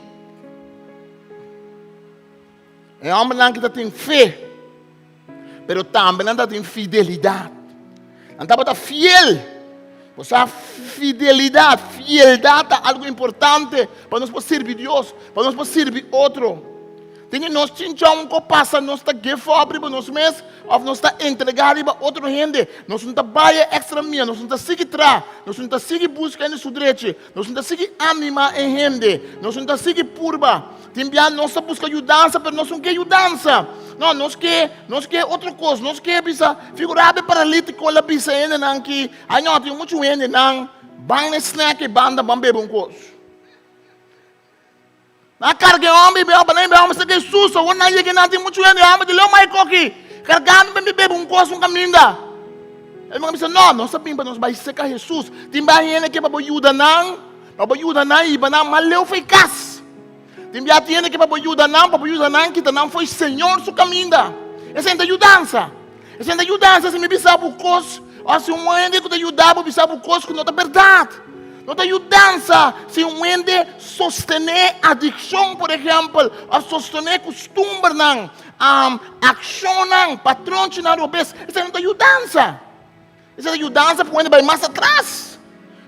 E hòmbernan ki ta tin fe, pero tambe nan ta tin fidelidat. Nan tabata fiel. Bo sa, fidelidat, fieldat ta algu importante pa nos por sirbi Dios, pa nos por sirbi otro. Tin di nos chinchon un ko pasa, nos ta give up riba nos mes òf nos ta entregá riba otro hende. Nos no ta bai e èkstra mia, nos no ta sigui traha, nos no ta sigui buska hende su drechi. Nos no ta sigui animá e hende. Nos no ta sigui purba. Tin bia nos ta buska yudansa, pero nos no ke yudansa. No, nos ke, nos ke otro kos. Nos ke bisa, figurá be paralítiko la bisa hendenan ki, ai no, tin muchu hendenan, ban na e snack e banda, ban bebe un kos. Nan a karga e hòmber i bebe, nan e hòmber sa ke Hesus, awor nan yega nan tin muchu hende, e hòmber di, Leo mai koki, karga mi pa mi bebe un kos un kaminda. E hòmber a bisa, No, nos a bin pa nos bai serka Hesus. Tin bia hende ke pa bo yuda nan, pa bo yuda nan hiba nan mas leu for e kas. Tin bia tin hende ke pa bo yuda nan, pa bo yuda nan kita nan for e Señor su kaminda. Esei ta yudansa. Esei ta yudansa si mi bisa bo kos, òf si un hende ku ta yuda bo bisa bo kos ku no ta bèrdat. No ta yudansa si un hende sostené adikshon, por ehèmpel, òf sostené kustumbernan, akshonnan, patronchinan robes. Esei no ta yudansa. Esei ta yudansa pa un hende bai mas atras.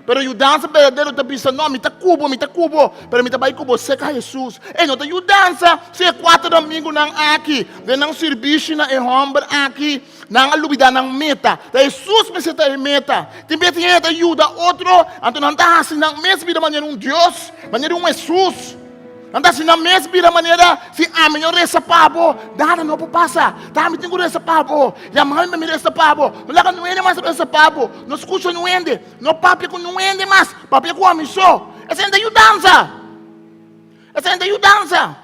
Pero yudansa berdadero ta bisa, No, mi ta ku bo, mi ta ku bo, pero mi ta bai ku bo serka Hesus. Ei no ta yudansa si e kuater amigunan aki, den nan sirbishi na e hòmber aki, nan a lubidá nan meta. Ta Hesus mester ta e meta. Tin bes tin hende ta yuda otro, anto nan ta hasi nan mes bida manera un dios, manera un Hesus. Nan ta hasi nan mes bira manera si ami no resa pa bo, nada no por pasa. Ta ami tin ku resa pa bo. Yama mi pa mi resa pa bo. No laga nuende mas resa pa bo. No skucha nuende. No papia ku nuende mas. Papia ku ami so. Esei no ta yudansa. Esei no ta yudansa.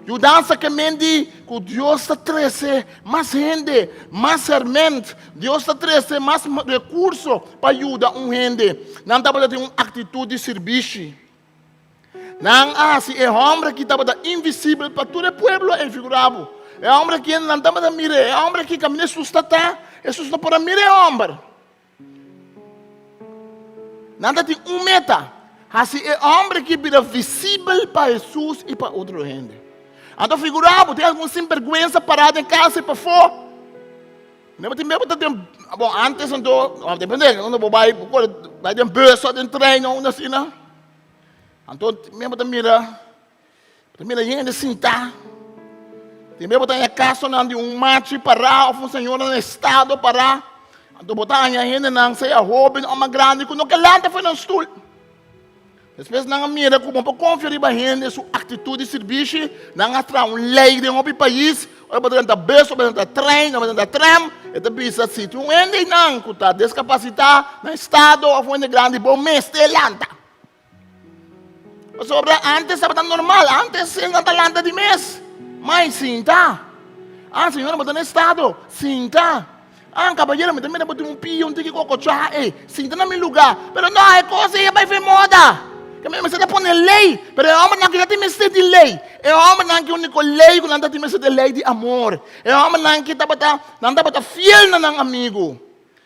Yudansa ke men di ku Dios ta trese mas hende, mas hèrmènt, Dios ta trese mas rekurso pa yuda un hende. Nan tabata tin un aktitut di sirbishi. Nan a hasi e hòmber aki tabata invisibel pa tur e pueblo ei. Figurá bo, e hòmber aki nan tabata mir'é, e hòmber aki kaminda Hesus ta ta, Hesus no por a mira e hòmber. Nan ta tin un meta, hasi e hòmber aki bira visibel pa Hesus i pa otro hende. Anto figurá bo, tin algun sinbergwensa pará den kas i pafó. Bo tin miedu bo ta den, bon antes anto, depende unda bo bai, bo por bai den bus òf den trein òf unda asina. Anto tin miedu bo ta mira. Ta mira hende sintá. Tin bes bo ta haña kasonan di un machi pará òf un señora na estado pará. Anto bo ta haña hendenan, sea hóben òf mas grandi, ku no ke lanta for nan stul. Despues nan a mira ku bo por konfia riba hende su aktitut di sirbishi, nan a traha un lei den hopi pais, ora bo ta drenta bus, ora bo ta drenta trein, ora bo ta drenta tram, e ta bisa si tin un hende einan ku ta deskapasitá na estado òf un hende grandi, bo mester lanta. Pasobra antes tabata normal, antes nan ta lanta di mes. Mai sinta. Ah, señora, bo ta na estado. Sinta. Ah, caballero, mi ta mira bo tin un pia, un tiki kokochá, ey, sinta na mi lugá. Pero no, e kos ei a bai fen moda. Ke mi mester ta pone lei, pero e hòmbernan ki ta tin mester di lei. E hòmbernan ki úniko lei ku nan ta tin mester ta e lei di amor. E hòmbernan ki tabata, nan tabata fiel na nan amigu.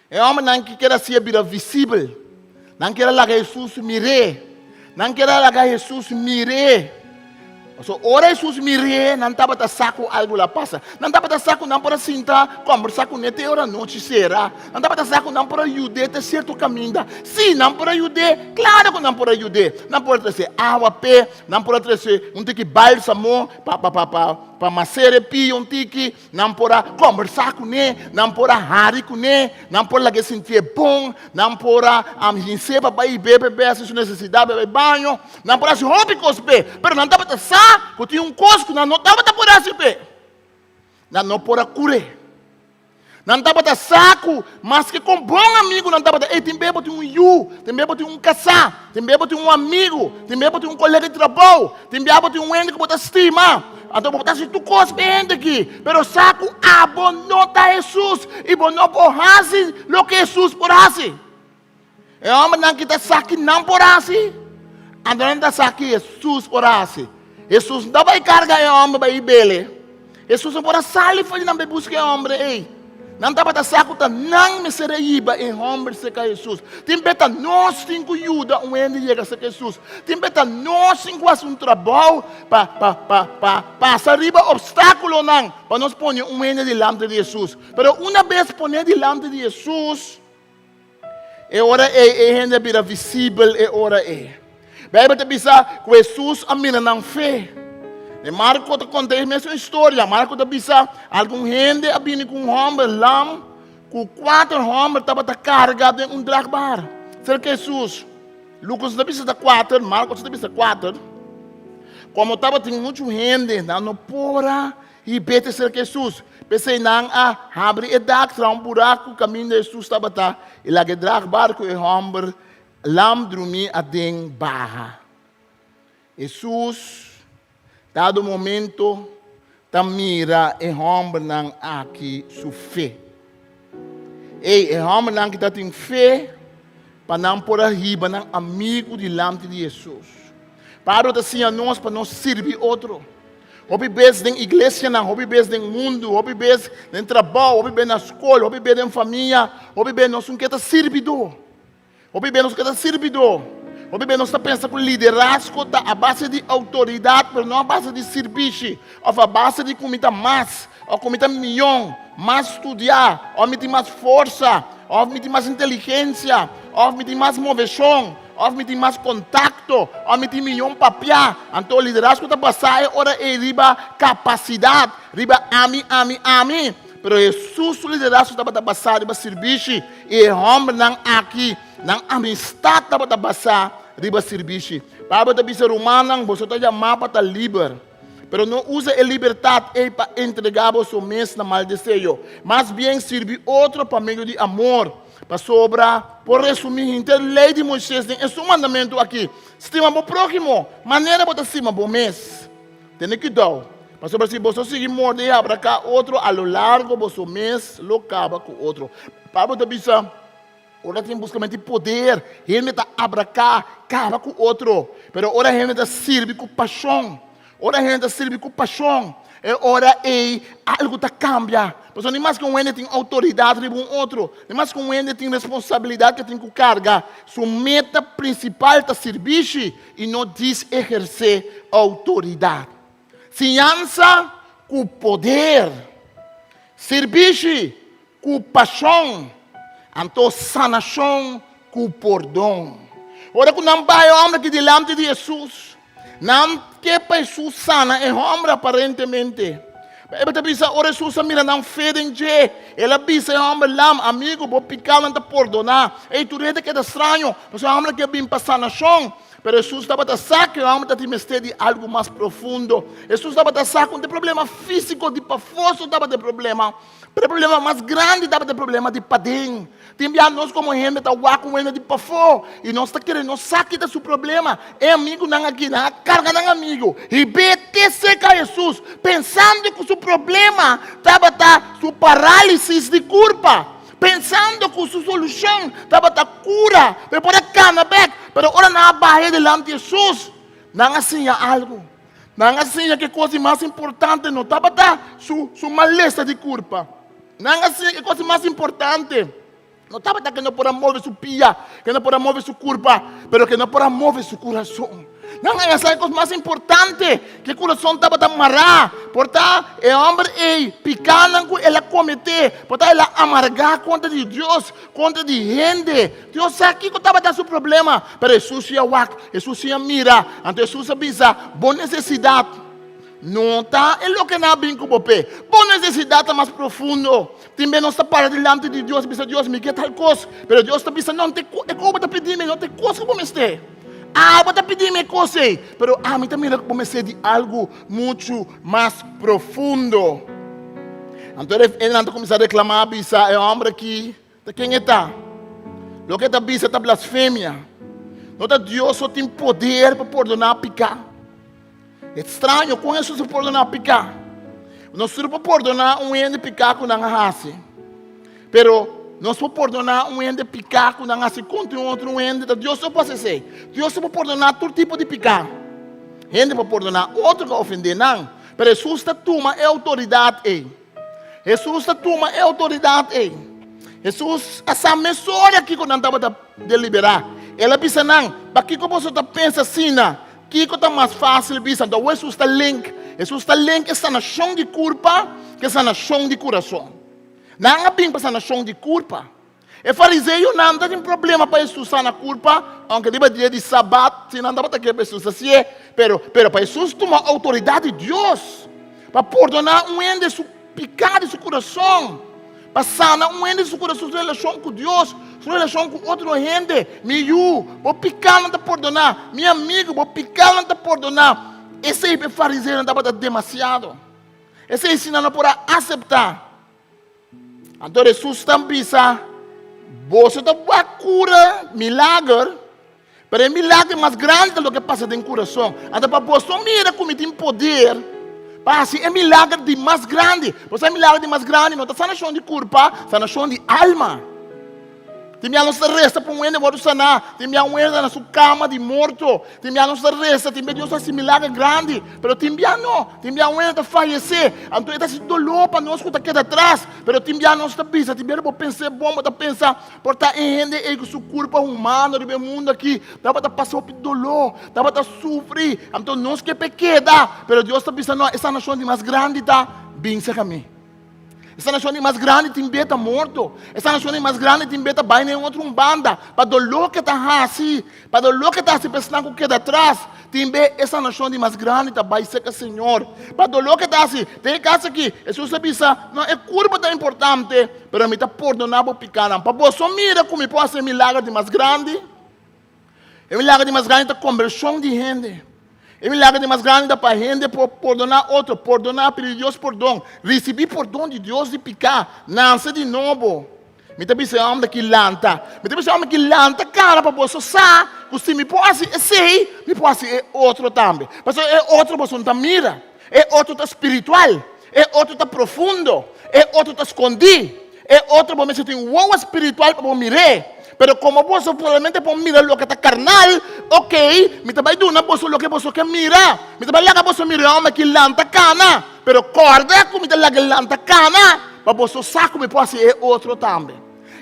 E hòmbernan ki kier hasié bira visibel. Nan kier a laga Hesus mir'é. Nan kier a laga Hesus mir'é. Pasobra ora Hesus mir'é, nan tabata sa ku algu lo a pasa. Nan tabata sa ku nan por a sinta kòmbersá kuné te ora nochi sera. Nan tabata sa ku nan por a yud'é te sierto kaminda. Sí, nan por a yud'é. Klaro ku nan por a yud'é. Nan por a trese awa p'e, nan por a trese un tiki bálsamo pa pa pa pa pa maser e pia un tiki. Nan por a kombersá kuné, nan por a hari kuné, nan por lag'é sintié bon, nan por a hins'é pa bai bebe bes si su nesesidat pa bai baño, nan por hasi hopi kos p'e, pero nan tabata sa ku tin un kos ku nan no tabata por hasi p'e, nan no por a kur'é. Nan tabata sa ku maske kon bon amigu nan tabata, ey tin bes bo tin un yu, tin bes bo tin un kasá, tin bes bo tin un amigu, tin bes bo tin un kolega di trabou, Tin bia bo tin un hende ku bo ta stima, anto bo ta hasi tur kos pa e hende aki, pero sa ku abo no ta Hesus i bo no por hasi loke Hesus por hasi. E hòmbernan ki ta sa ki nan por hasi, anto nan ta sa ki Hesus por hasi. Hesus no ta bai karga e hòmber bai bele. Hesus no por a sali for di nan bai buska e hòmber ei. Nan tabata sa ku ta nan mester a hiba e hòmber serka Hesus. Tin be ta nos tin ku yuda un hende yega serka Hesus. Tin be ta nos tin ku hasi un trabou pa pa pa pa pasa riba opstákulonan pa nos pone un hende dilanti di Hesus. Pero una bes pon'é dilanti di Hesus, E ora ei e hende a bira visibel e ora ei. Beibel ta bisa ku Hesus a mira nan fe. E Marko ta konta e mesun historia. Marko ta bisa algun hende a bini ku un hòmber lam ku kuater hòmber tabata karga den un dragbar serka Hesus. Lukas ta bisa ta kuater, Marko ta bisa kuater. Komo tabatin muchu hende, nan no por a I bete serka Hesus. P'esei nan a habri e dak, traha un buraku kaminda Hesus tabata, i laga e dragbar ku e hòmber lam drumí aden baha. Hesus, dado momento, ta mira e hòmbernan aki su fe. Ei, e hòmbernan ki ta tin fe pa nan por a hiba nan amigu dilanti di Hesus. Pablo ta siña nos pa nos sirbi otro. Hopi bes den iglesianan, hopi bes den mundu, hopi bes den trabou, hopi bes na skol, hopi bes den famia, hopi bes nos un ke ta sirbidó. Hopi bes nos ke ta sirbidó. Hopi bes nos ta pensa ku liderazgo ta a base di outoridat, pero no a base di sirbishi, òf a base di ku mi ta mas, òf ku mi ta mion, mas studiá, òf mi tin mas forsa, òf mi tin mas inteligensia, òf mi tin mas moveshon. Òf mi tin mas kontakto, òf mi tin miyon papiá. Anto liderazgo ta basá e ora ei riba kapasidat, riba ami, ami, ami. Pero Hesus su liderazgo tabata basá riba sirbishi, i e hòmbernan aki, nan amistat tabata basá riba sirbishi. Pablo ta bisa, Rumannan, boso ta yamá pa ta liber. Pero no usa e libertat ei pa entregá boso mes na mal deseo. Mas bien, sirbi otro pa medio di amor. Pasobra por resumí henter Lei di Moisés den esun mandamentu akí, Stima bo próhimo manera bo ta stima bo mes. Tene kuidou, pasobra si boso sigui morde i abraká otro, a lo largo boso mes lo kaba ku otro. Pablo ta bisa, Ora tin buskamentu di poder, hende ta abraká, kaba ku otro. Pero ora hende ta sirbi ku pashon, ora hende ta sirbi ku pashon, e ora ei algu ta kambia. Pasobra ni maske un hende tin outoridat riba un otro, ni maske un hende tin responsabilidat ku e tin ku karga, su meta prinsipal ta sirbishi i no djis ehersé outoridat. Siñansa ku poder, sirbishi ku pashon, anto sanashon ku pordon. Ora ku nan bai e hòmber aki dilanti di Hesus, nan ke pa Hesus sana e hòmber aparentemente. Beibel ta bisa, ora Hesus a mira nan fe den dje, el a bisa e hòmber lam, Amigu, bo pikanan ta pordoná. Ei, tur hende keda straño, pasobra e hòmber aki a bin pa sanashon. Pero Hesus tabata sa ku e hòmber ta tin mester di algu mas profundo. Hesus tabata sa ku no ta e problema físiko di pafó so tabata e problema. Pero e problema mas grandi tabata e problema di paden. Tin bia nos komo hende ta wak un hende di pafó i nos ta kere nos sa kita su problema. E amigunan aki nan a karga nan amigu i bete serka Hesus pensando ku su problema tabata su parálisis di kurpa, pensando ku su solushon tabata kura pa e por a kana bèk. Pero ora nan a baha dilanti Hesus, nan a siña algu. Nan a siña ku e kos di mas importante no tabata su su malesa di kurpa. Nan a siña ku e kos di mas importante no tabata ku e no por a move su pia, ku e no por a move su kurpa, pero ku e no por a move su kurason. Nan a sa e kos mas importante, ku e kurason tabata mará. Por ta e hòmber ei, pikánan ku el a kometé, por ta el a amargá kontra di Dios, kontra di hende. Dios sa kiko tabata su problema, pero Hesus ya wak, Hesus ya mira. Anto Hesus a bisa, Bo nesesidat no ta e loke nan a bin ku bo p'e. Bo nesesidat ta mas profundo. Tin bes nos ta para dilanti di Dios i bisa, Dios, mi ke tal kos. Pero Dios ta bisa, No, e kos bo ta pidi mi no ta e kos ku bo mester. Abo ta pidi mi e kos ei, pero ami ta mira ku bo mester di algu muchu mas profundo. Anto e nan ta kuminsá reklamá, bisa, E hòmber aki Ta ken e ta? Loke e ta bisa ta blasfemia. No ta Dios so tin poder pa pordoná piká? E straño kon Hesus a pordoná piká. Nos tur por pordoná un hende piká ku nan a hasi. Pero nos por pordoná un hende piká ku nan a hasi kontra un otro hende? Ta Dios so por hasi esei. Dios so por pordoná tur tipo di piká. Hende por pordoná otro ku a ofendé nan. Pero Hesus ta tuma e outoridat ei. Hesus ta tuma e outoridat ei. Hesus a sa mesora kiko nan tabata deliberá. El a bisa nan, Pakiko boso ta pensa asina? Kiko ta mas fásil bisa? Anto awor Hesus ta link. Hesus ta link e sanashon di kurpa ku e sanashon di kurason. Nan a bin pa sanashon di kurpa. E fariseonan ta tin problema pa Hesus sana kurpa, aunke riba dia di Sabat si nan tabata ke pa Hesus hasié. Pero, pero pa Hesus tuma outoridat di Dios pa pordoná un hende su piká di su kurason, pa sana un hende su kurason, su relashon ku Dios, su relashon ku otro hende. Mi yu, bo pikánan ta pordoná. Mi amigu, bo pikánan ta pordoná. Esei pa e fariseonan tabata demasiado. Esei si nan no por a aseptá. Anto Hesus ta bisa, Boso ta wak kura milager, pero e milager mas grandi ta loke pasa den kurason. Anto pa boso mira ku mi tin poder pa hasi e milager di mas grandi. Pasobra e milager di mas grandi no ta sanashon di kurpa, sanashon di alma. Tin bia nos ta resa pa un hende wòrdu saná. Tin bia un hende ta na su kama di morto. Tin bia nos ta resa, tin bia Dios ta hasi milager grandi. Pero tin bia no. Tin bia un hende ta fayesé. Anto e ta hasi doló pa nos ku ta keda atras. Pero tin bia nos ta bisa, tin bia bo pens'é bon, bo ta pensa, por ta e hende ei ku su kurpa humano riba e mundu aki tabata pasa hopi doló, tabata sufri. Anto nos ke p'e keda. Pero Dios ta bisa, no, e sanashon di mas grandi ta bin serka mi. E sanashon di mas grandi tin beta morto. E sanashon di mas grandi tin beta bai na e otro un banda. Pa doló ke ta hasi, pa doló ke ta hasi pa esnan ku keda atras, tin be e sanashon di mas grandi ta bai serka Señor. Pa doló ke ta hasi, den e kas aki, Hesus a bisa, No, e kurpa ta importante, pero mi ta pordoná bo pikánan. Pa boso mira ku mi por hasi e milager di mas grandi. E milager di mas grandi ta kombershon di hende. E milager di mas grandi ta pa hende por pordoná otro, pordoná, pidi Dios pordon, risibí pordon di Dios di piká, nase di nobo. Mi ta bisa e hòmber ki lanta. Mi ta bisa e hòmber ki lanta kara pa boso sa ku si mi por hasi esei, mi por hasi e otro tambe. Pasobra e otro boso no ta mira. E otro ta spiritual. E otro ta profundo. E otro ta skondí. E otro bo mester tin wowo spiritual pa bo mir'é. Pero komo boso solamente por mira loke ta karnal, okey, mi ta bai duna boso loke boso ke mira. Mi ta bai laga boso mira e hòmber ki lanta kana. Pero kòrda ku mi ta laga e lanta kana pa boso sa ku mi por hasi e otro tambe.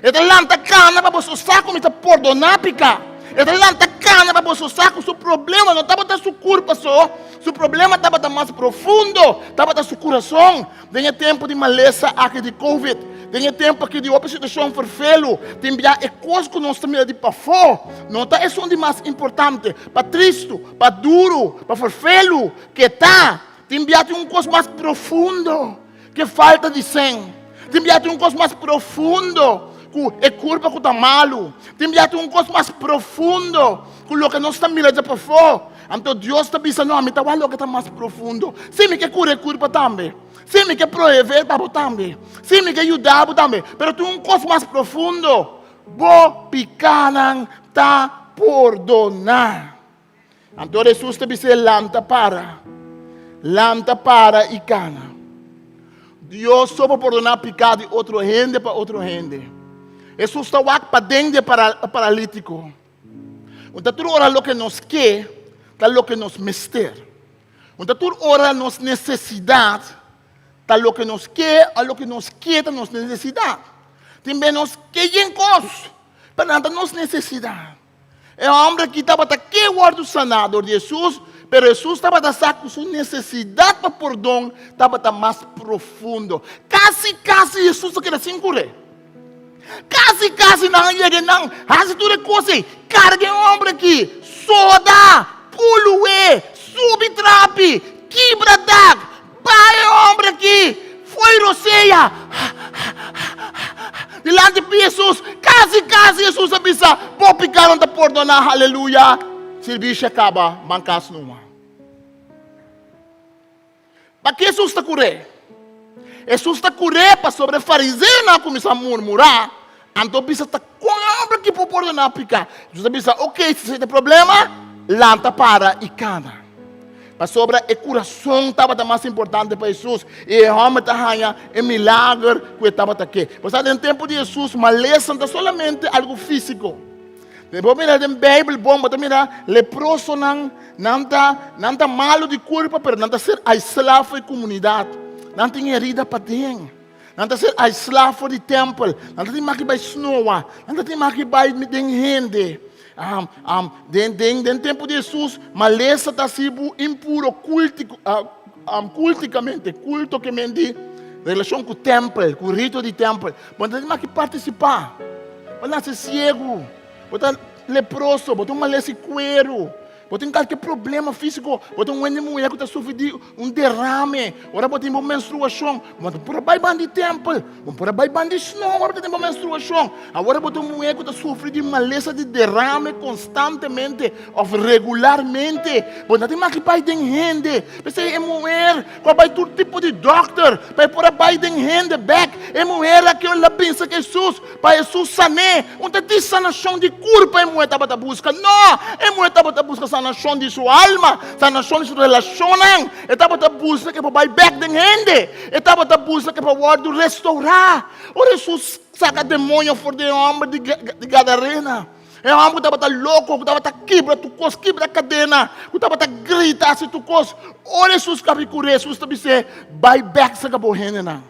E ta lanta kana pa boso sa ku mi ta pordoná piká. E ta lanta kana pa boso sa ku su problema no tabata su kurpa so, su problema tabata mas profundo, tabata su kurason. Den e tempu di malesa aki di Covid, den e tempu aki di hopi situashon ferfelu, tin bia e kos ku nos ta mira di pafó no ta esun di mas importante. Pa tristu, pa duru, pa ferfelu ke ta, tin bia tin un kos mas profundo ke falta di sen. Tin bia tin un kos mas profundo ku e kurpa ku ta malu. Tin bia tin un kos mas profundo ku loke nos ta mira dja pafó. Anto Dios ta bisa, No, mi ta wak loke ta mas profundo. Sí, mi ke kura e kurpa tambe. Sí, mi ke proveé pa bo tambe. Sí, mi ke yuda bo tambe. Pero tin un kos mas profundo. Bo pikánan ta pordoná. Anto Hesus ta bis'é, Lanta para. Lanta para i kana. Dios so por pordoná piká di otro hende pa otro hende. Hesus ta wak paden di e paralítiko. Un ta tur ora loke nos ke ta loke nos mester. Un ta tur ora nos nesesidat ta loke nos ke o loke nos ke ta nos nesesidat. Tin be nos ke yen kos, pero nan ta nos nesesidat. E hòmber aki tabata ke wòrdu saná dor di Hesus, pero Hesus tabata sa ku su nesesidat pa pordon tabata mas profundo. Kasi kasi Hesus a keda sin kur'é. Kasi kasi nan a yega nan hasi tur e kos ei. Karga e hòmber aki, soda, pulu'é, subi trapi, kibra dak, baha e hòmber aki, fo'i rosea dilanti pi Hesus. Kasi kasi Hesus a bisa, Bo pikanan ta pordoná. Haleluya! Sirbishi a kaba, ban kas numa. Paki Hesus ta kur'é? Hesus ta kur'é pasobra e fariseonan a kuminsá murmurá, anto bisa ta kon e hòmber aki por pordoná piká? Hesus a bisa, Oke, si esei ta e problema, lanta para i kana. Pasobra e kurason tabata mas importante pa Hesus, i e hòmber ta haña e milager ku e tabata ke. Bo sa, den tempu di Hesus, malesa no ta solamente algu físiko. Bo por mira den Bijbel bon, bo ta mira leprosonan, nan ta, nan ta malu di kurpa, pero nan ta ser aislá for di komunidat. Nan tin herida paden. Nan ta ser aislá for di tèmpel. Nan ta tin maki bai snoa. Nan ta tin maki bai den hende. Um, um, den, den, den tempu di Hesus, malesa ta hasi bo impuro kultiko, uh, um, kultikamente, kulto ke men di relashon ku tèmpel, ku rito di tèmpel. Bo no ta tin maki partisipá. Bo nase siegu, bo ta leproso, bo ta un malesa di kueru, bo tin kalke problema físiko, bo ta un hende muhé ku ta sufri di un derame, ora bo tin bo menstruashon, bo no por a bai banda di tèmpel, bo no por a bai banda di snoa ora bo ta tin bo menstruashon. Awor bo ta un muhé ku ta sufri di malesa di derame konstantemente òf regularmente, bo no ta tin maki bai den hende. P'esei e muher ku a bai tur tipo di dòkter pa e por a bai den hende bèk, e muher aki el a bisa ku Hesus pa Hesus san'é. Un ta di sanashon di kurpa e muher tabata buska? No! E muher tabata buska sanashon di su alma, sanashon di su relashonnan. E tabata buska ku e por bai bèk den hende. E tabata buska ku e por wòrdu restourá. Ora Hesus saka demoño for di e hòmber di Gadarena, E hòmber ku tabata loko, ku tabata kibra tur kos, kibra kadena, ku tabata grita hasi tur kos. Ora Hesus kaba di kura, Hesus ta bis'é, Bai bèk serka bo hendenan.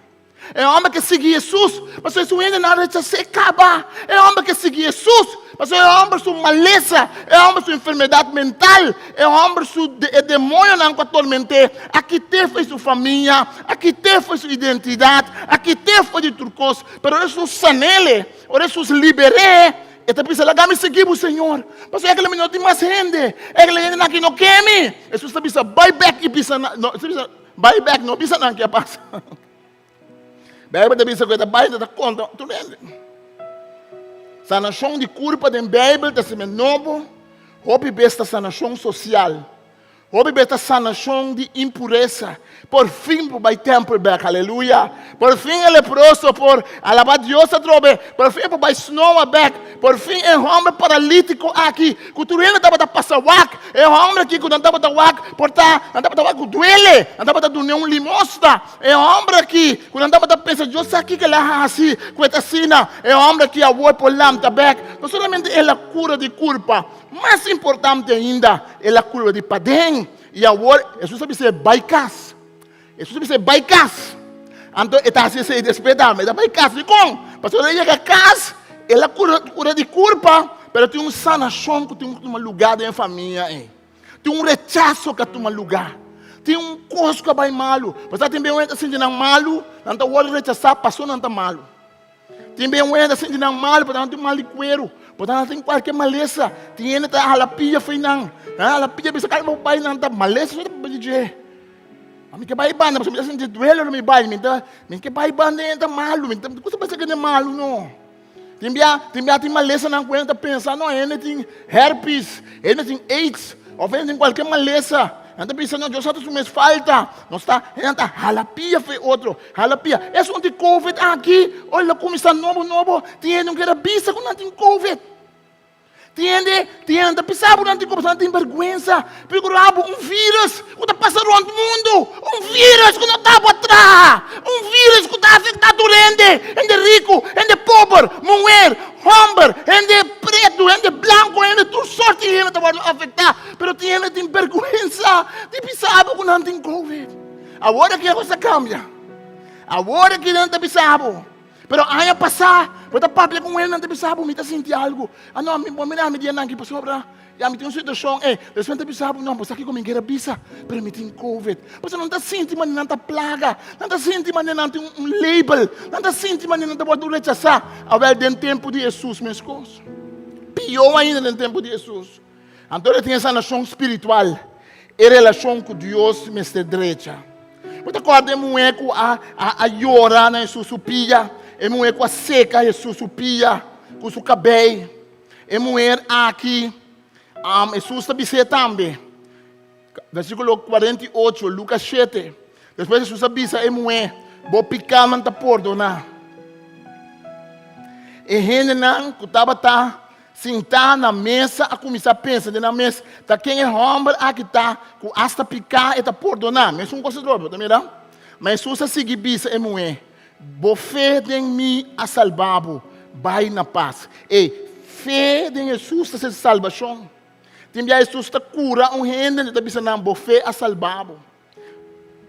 E hòmber ke sigui Hesus, pasobra su hendenan a rechas'é kaba. E hòmber ke sigui Hesus, pasobra e hòmber su malesa, e hòmber su enfermedat mental, e hòmber su e demoñonan ku a torment'é, a kit'é for di su famia, a kit'é for di su identidat, a kit'é for di tur kos. Pero Hesus san'é. Ora Hesus liber'é, e ta bisa, Laga mi sigui bo, Señor, pasobra e mi no tin mas hende, e hendenan aki no ke mi. Hesus ta bisa, Bai bèk i bisa nan, no, Hesus ta bisa, Bai bèk, no bisa nan ke a pasa. Beibel ta bisa ku e ta bai, e ta konta tur hende. Sanashon di kurpa den Beibel, Testament Nobo. Hopi bes ta sanashon sosial. Hopi bes ta sanashon di impuresa. Por fin por bai tèmpel bèk, aleluya. Por fin e leproso por alabá Dios atrobe. Por fin e por bai snoa bèk. Por fin e hòmber paralítiko aki, ku tur hende tabata pasa wak, e hòmber aki ku nan tabata wak por ta, nan tabata wak ku duele, nan tabata dun'é un limosna. E hòmber aki ku nan tabata pensa, Dios sa kiko el a hasi ku e ta asina. E hòmber aki awor por lanta bèk. No solamente el a kura di kurpa, mas importante ainda, el a kura di paden. I awor Hesus a bis'é, Bai kas. Hesus a bis'é, Bai kas. Anto e ta hasi esei despues tambe, e ta bai kas. Dikon? Pasobra el a yega kas, el a kura, kura di kurpa, pero tin un sanashon ku tin ku tuma lugá den e famia ei. Tin un rechaso ku a tuma lugá. Tin un kos ku a bai malu. Pasobra tin bes ta sinti nan malu, nan ta wòrdu rechasá pasobra nan ta malu. Tin bes un hende ta sinti nan malu pasobra nan tin mal di kueru, pasobra nan tin kualke malesa. Tin hende ta hala pia fo'i nan. Nan a hala pia bisa kada bo bai nan ta malesa so ta papia di dje. Ma mi ke bai banda pasobra mi ta sinti duele ora mi bai. Mi ta mi ke bai banda e hende ta malu. Mi ta kusa pensa ku hende malu no. Tin bia tin bia tin malesanan ku hende ta pensa no hende tin herpes, hende tin aids òf hende tin kualke malesa. Nan ta bisa no Dios sa ta su mes falta. Nos ta hende ta hala pia for e otro, hala pia. Esun di covid aki ora lo kuminsá nobo nobo tin hende no kier a bisa ku nan tin covid. Tin hende, tin hende ta bisa bo nan tin komo nan tin bergwensa. Figura bo un virus ku ta pasa rònt mundu, un virus ku no ta bo a traha, un virus ku ta afektá tur hende, hende riku, hende pober, muher, hòmber, hende pretu, hende blanku, hende tur sort di hende ta wòrdu afektá. Pero tin hende tin bergwensa di bisa bo ku nan tin covid. Awor aki e kos a kambia. Awor aki nan ta bisa bo. Pero aña pasá, bo ta papia ku un hende, nan ta bisa bo, mi ta sinti algu. Ah no, mi bo mira mi dianan aki pasobra ya mi tin un situashon ei. Despues nan ta bisa bo, no, bo sa kiko mi kere bisa, pero mi tin covid. Pasobra nan ta sinti manera nan ta plaga, nan ta sinti manera nan tin un label, nan ta sinti manera nan ta wòrdu rechasá. Awèl, den tempu di Hesus meskos. Pió ainda den tempu di Hesus. Anto e tin e sanashon spiritual, e relashon ku Dios mester drecha. Bo ta kòrda e muhé ku a a yora na Hesus su pia, e muhé ku a seka Hesus su pia ku su kabei. E muher aki, Hesus ta bis'é tambe, versíkulo 48, Lukas 7. Despues Hesus a bisa e muhé, Bo pikánan ta pordoná. E hendenan ku tabata Sintá na mesa a kuminsá pensa den nan mes, Ta ken e hòmber aki ta ku asta piká e ta pordoná? Mesun kos atrobe, bo ta mira? Ma Hesus a sigui bisa e muhé, Bo fe den mi a salba bo, bai na pas. Ei, fe den Hesus ta ser salbashon. Tin bia Hesus ta kura un hende, e ta bisa nan, Bo fe a salba bo.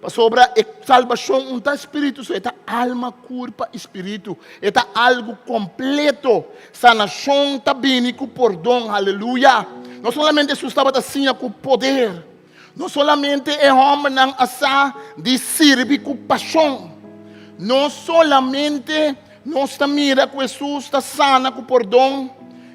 Pasobra e salbashon un ta spiritu so, e ta alma, kurpa i spiritu. E ta algu kompleto. Sanashon ta bini ku pordon. Haleluya! No solamente Hesus tabata siña ku poder, no solamente e hòmbernan a sa di sirbi ku pashon, no solamente nos ta mira ku Hesus ta sana ku pordon,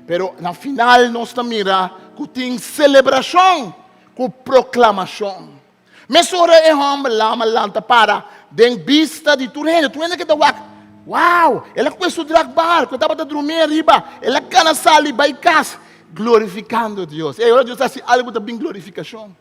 pero na final nos ta mira ku tin selebrashon. Ku proklamashon. Mesora e hòmber lama lanta para den bista di tur hende. Tur hende keda wak, Wow! El a kue su drakbar ku e tabata drumí ariba. El a kana sali bai kas, glorifikando Dios. Ey, ora Dios hasi algu ta bin glorifikashon.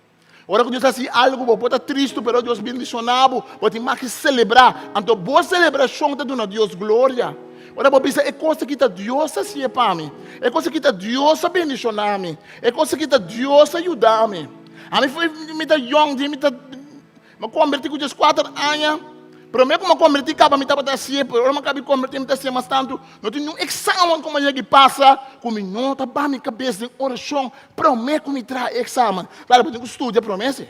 Ora ku Dios hasi algu bo por ta tristu, pero Dios bendishoná bo, bo tin mas ke selebrá. Anto bo selebrashon ta duna Dios gloria. Ora bo bisa, E kos aki ta Dios hasié pa mi. E kos aki ta Dios a bendishoná mi. E kos aki ta Dios a yuda mi. Ami foi mi ta yong di mi ta mi a kombertí ku dieskuater aña. Promé ku mi a kombertí kaba mi tabata hasié, pero ora mi a kaba di kombertí mi ta hasié mas tantu. No tin niun eksamen ku mi a yega di pasa ku mi no ta baha mi kabes den orashon promé ku mi traha e eksamen. Klaro, bo tin ku studia promé si.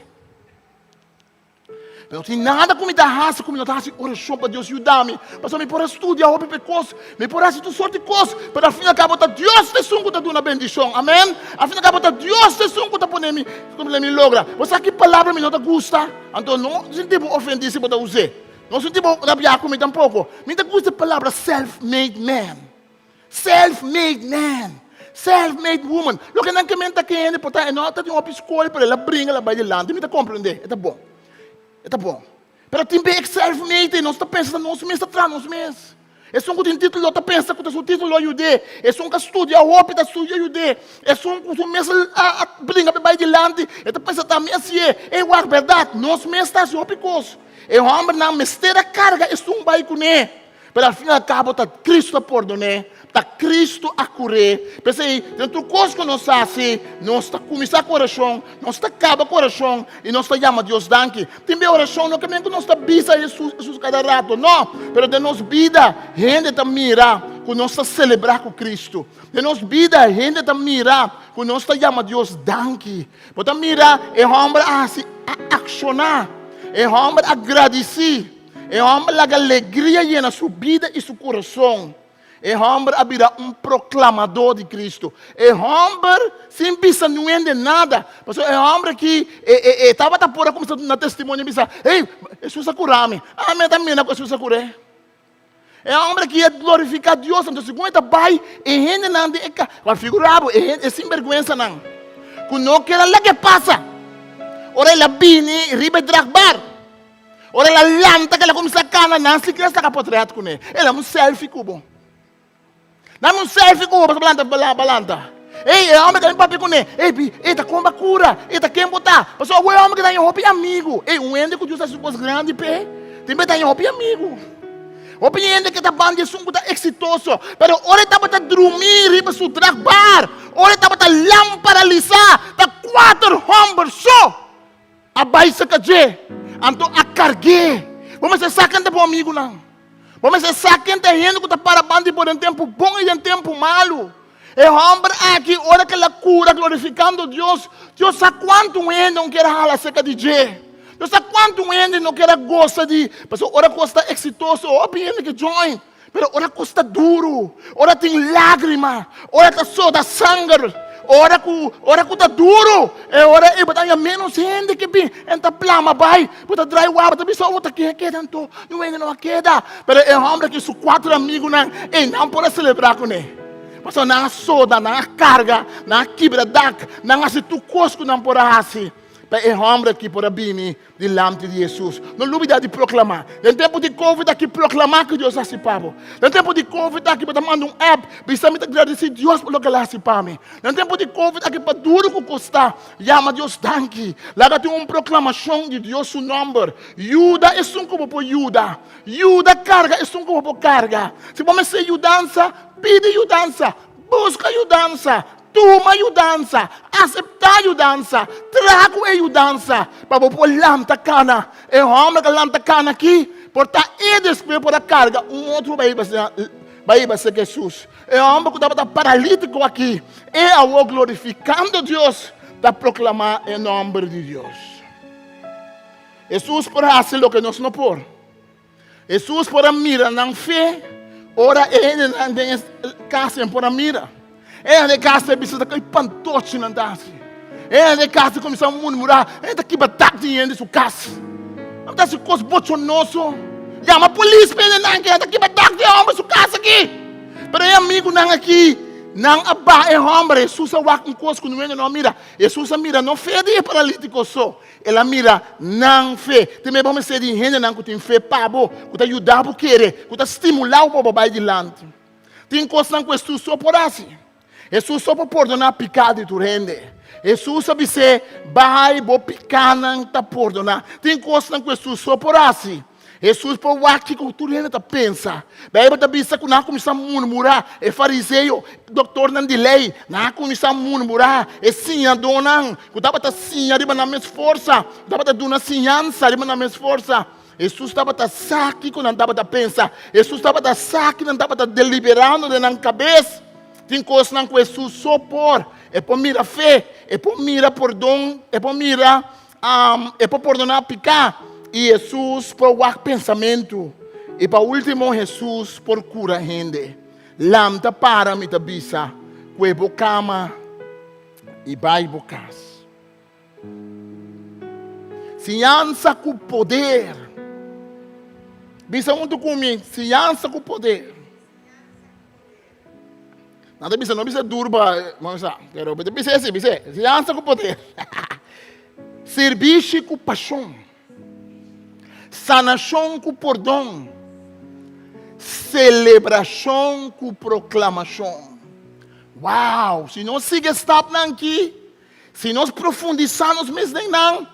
Pero no tin nada ku mi ta hasi ku mi no ta hasi orashon pa Dios yuda mi. Pasobra mi por a studia hopi pa e kos, mi por hasi tur sort di kos, pero al fin i al kabo ta Dios ta esun ku ta duna bendishon. Amen. Al fin i al kabo ta Dios ta esun ku ta pone mi, ku ta mi logra. Bo sa ki palabra mi no ta gusta? Anto no sinti bo ofendí si bo ta us'é. No sinti bo rabiá ku mi tampoko. Mi ta gusta e palabra self-made man. Self-made man, self-made woman. Loke nan ke men ta ke hende por ta e no ta tin hopi skol pero el a bringa el a bai dilanti. Mi ta komprendé, e ta bon, e ta bon. Pero tin bes self-made nos ta pensa ta nos mes ta traha nos mes. Esun ku tin título ta pensa ku ta su título a yud'é. Esun ku a studia hopi ta studia yud'é. Esun ku su mes a bringa pa e bai dilanti, e ta pensa ta mi a hasié. Ey wak, bèrdat, nos mes ta hasi hopi kos. E hòmbernan mester a karga esun bai kuné. Pero al fin i al kabo ta Kristu a pordon'é, ta Kristu a kur'é. P'esei, den tur kos ku nos hasi, nos ta kuminsá ku orashon, nos ta kaba ku orashon i nos ta yama Dios danki. Tin be orashon no ke men ku nos ta bisa Hesus Hesus kada rato, no. Pero den nos bida hende ta mira ku nos ta selebrá ku Kristu. Den nos bida hende ta mira ku nos ta yama Dios danki. Bo ta mira e hòmber a hasi, a akshoná. E hòmber a gradisí. E hòmber laga alegria yena su bida i su kurason. E hòmber a bira un proklamadó di Kristu. E hòmber sin bisa niun hende nada. Pasobra e hòmber aki e e e tabata por a kuminsá duna testimonio i bisa, Hey, Hesus a kura mi. Ami ta mira ku Hesus a kur'é. E hòmber aki a glorifiká Dios. Anto segun e ta bai, e hendenan den e kas, wak figurá bo, e hende, e sinbèrgwensanan ku no ker a lag'é pasa. Ora el a bini riba e dragbar. Ora el a lanta ku el a kuminsá kana, nan sikiera saka potrèt kuné. El a un selfie ku bo. Dame un selfie ku bo pasobra lanta ba lanta. Ey, e hòmber ta bin papia kuné. Ey, bi, ey ta kon ba kura? Ey ta ken bo ta? Pasobra awor e hòmber ke ta haña hopi amigu. Ey, un hende ku Dios a hasi kos grandi p'e, tin be ta haña hopi amigu. Hopi hende ke ta ban di esun ku ta eksitoso. Pero ora e tabata drumí riba su dragbar, ora e tabata lam paralisá, ta kuater hòmber so A bai saka dje, anto a karg'é. Bo mester sa ken ta bo amigunan. Bo mester sa ken ta e hende ku ta para banda di bo den tempu bon i den tempu malu. E hòmber aki, ora ku el a kura glorifikando Dios, Dios sa kuantu un hende no kier a hala serka di dje. Dios sa kuantu un hende no kier a gosa di, pasobra ora kos ta eksitoso, hopi hende ke join. Pero ora kos ta duru, ora tin lágrima, ora ta soda sanger, ora ku ora ku ta duru, e ora ei bo ta haña ménos hende ke bin en ta plama bai, bo ta drai wak, bo ta bisa, oh, ta ken a keda anto? Niun hende no a keda. Pero e hòmber aki su kuater amigunan, ei nan por a selebrá kuné. Pasobra nan a soda, nan a karga, nan a kibra dak, nan a hasi tur kos ku nan por a hasi pa e hòmber aki por a bini Dilanti di Hesus. No lubida di proklamá. Den tempu di Covid aki proklamá ku Dios a hasi pa bo. Den tempu di Covid aki bo ta manda un app bisa mi ta gradisí Dios pa loke el a hasi pa mi. Den tempu di Covid aki pa duru ku kostá yama Dios danki. Laga tin un proklamashon di Dios su nòmber. Yuda esun ku bo por yuda. Yuda karga esun ku bo por karga. Si bo mester yudansa, pidi yudansa. Buska yudansa. Tuma yudansa, aseptá yudansa, traha ku e yudansa pa bo por lanta kana. E hòmber ku a lanta kana akí por ta e despues por a karga un otro bai bai serka Hesus. E hòmber ku tabata paralítiko akí, e awor glorifikando Dios ta proklamá e nòmber di Dios. Hesus por hasi loke nos no por. Hesus por a mira nan fe ora e hendenan den e kas en por a mira. E hende den e kas a bisa ta ki pantochi nan ta hasi. E hende den e kas a kuminsá murmurá, e hende ta kiba dak di hende su kas. Nan ta hasi kos bochornoso. Yama polis pa e hendenan ke nan ta kiba dak di e hòmber su kas aki. Pero e amigunan aki, nan a baha e hòmber. Hesus a wak un kos ku no hende no a mira. Hesus a mira no fe di e paralítiko so. El a mira nan fe. Tin bes bo mester di hendenan ku tin fe pa bo, ku ta yuda bo kere, ku ta stimulá bo pa bo bai dilanti. Tin kosnan ku Hesus so por hasi. Hesus so por pordoná piká di tur hende. Hesus a bis'é, Bai, bo pikánan ta pordoná. Tin kosnan ku Hesus so por hasi. Hesus por wak kiko tur hende ta pensa. Beibel ta bisa ku nan a kuminsá murmurá. E fariseo, doktornan di lei, nan a kuminsá murmurá. E siñadónan ku tabata siña riba nan mes forsa, ku tabata duna siñansa riba nan mes forsa. Hesus tabata sa kiko nan tabata pensa. Hesus tabata sa ki nan tabata deliberando den nan kabes. Tin kosnan ku Hesus so por. E por mira fe, e por mira pordon, e por mira E por pordoná piká i Hesus por wak pensamentu. I pa último Hesus por kura hende. Lamta para mi ta bisa, kue bo kama i bai bo kas. Siñansa ku poder. Bisa huntu ku mi, siñansa ku poder. Nan ta bisa, no bisa duro pa, no bisa, pero bo ta bisa esi, bisa, enseñansa ku poder. Sirbishi ku pashon. Sanashon ku pordon. Selebrashon ku proklamashon. Wow! Si nos sigui e stapnan akí, si nos profundisá nos mes den nan,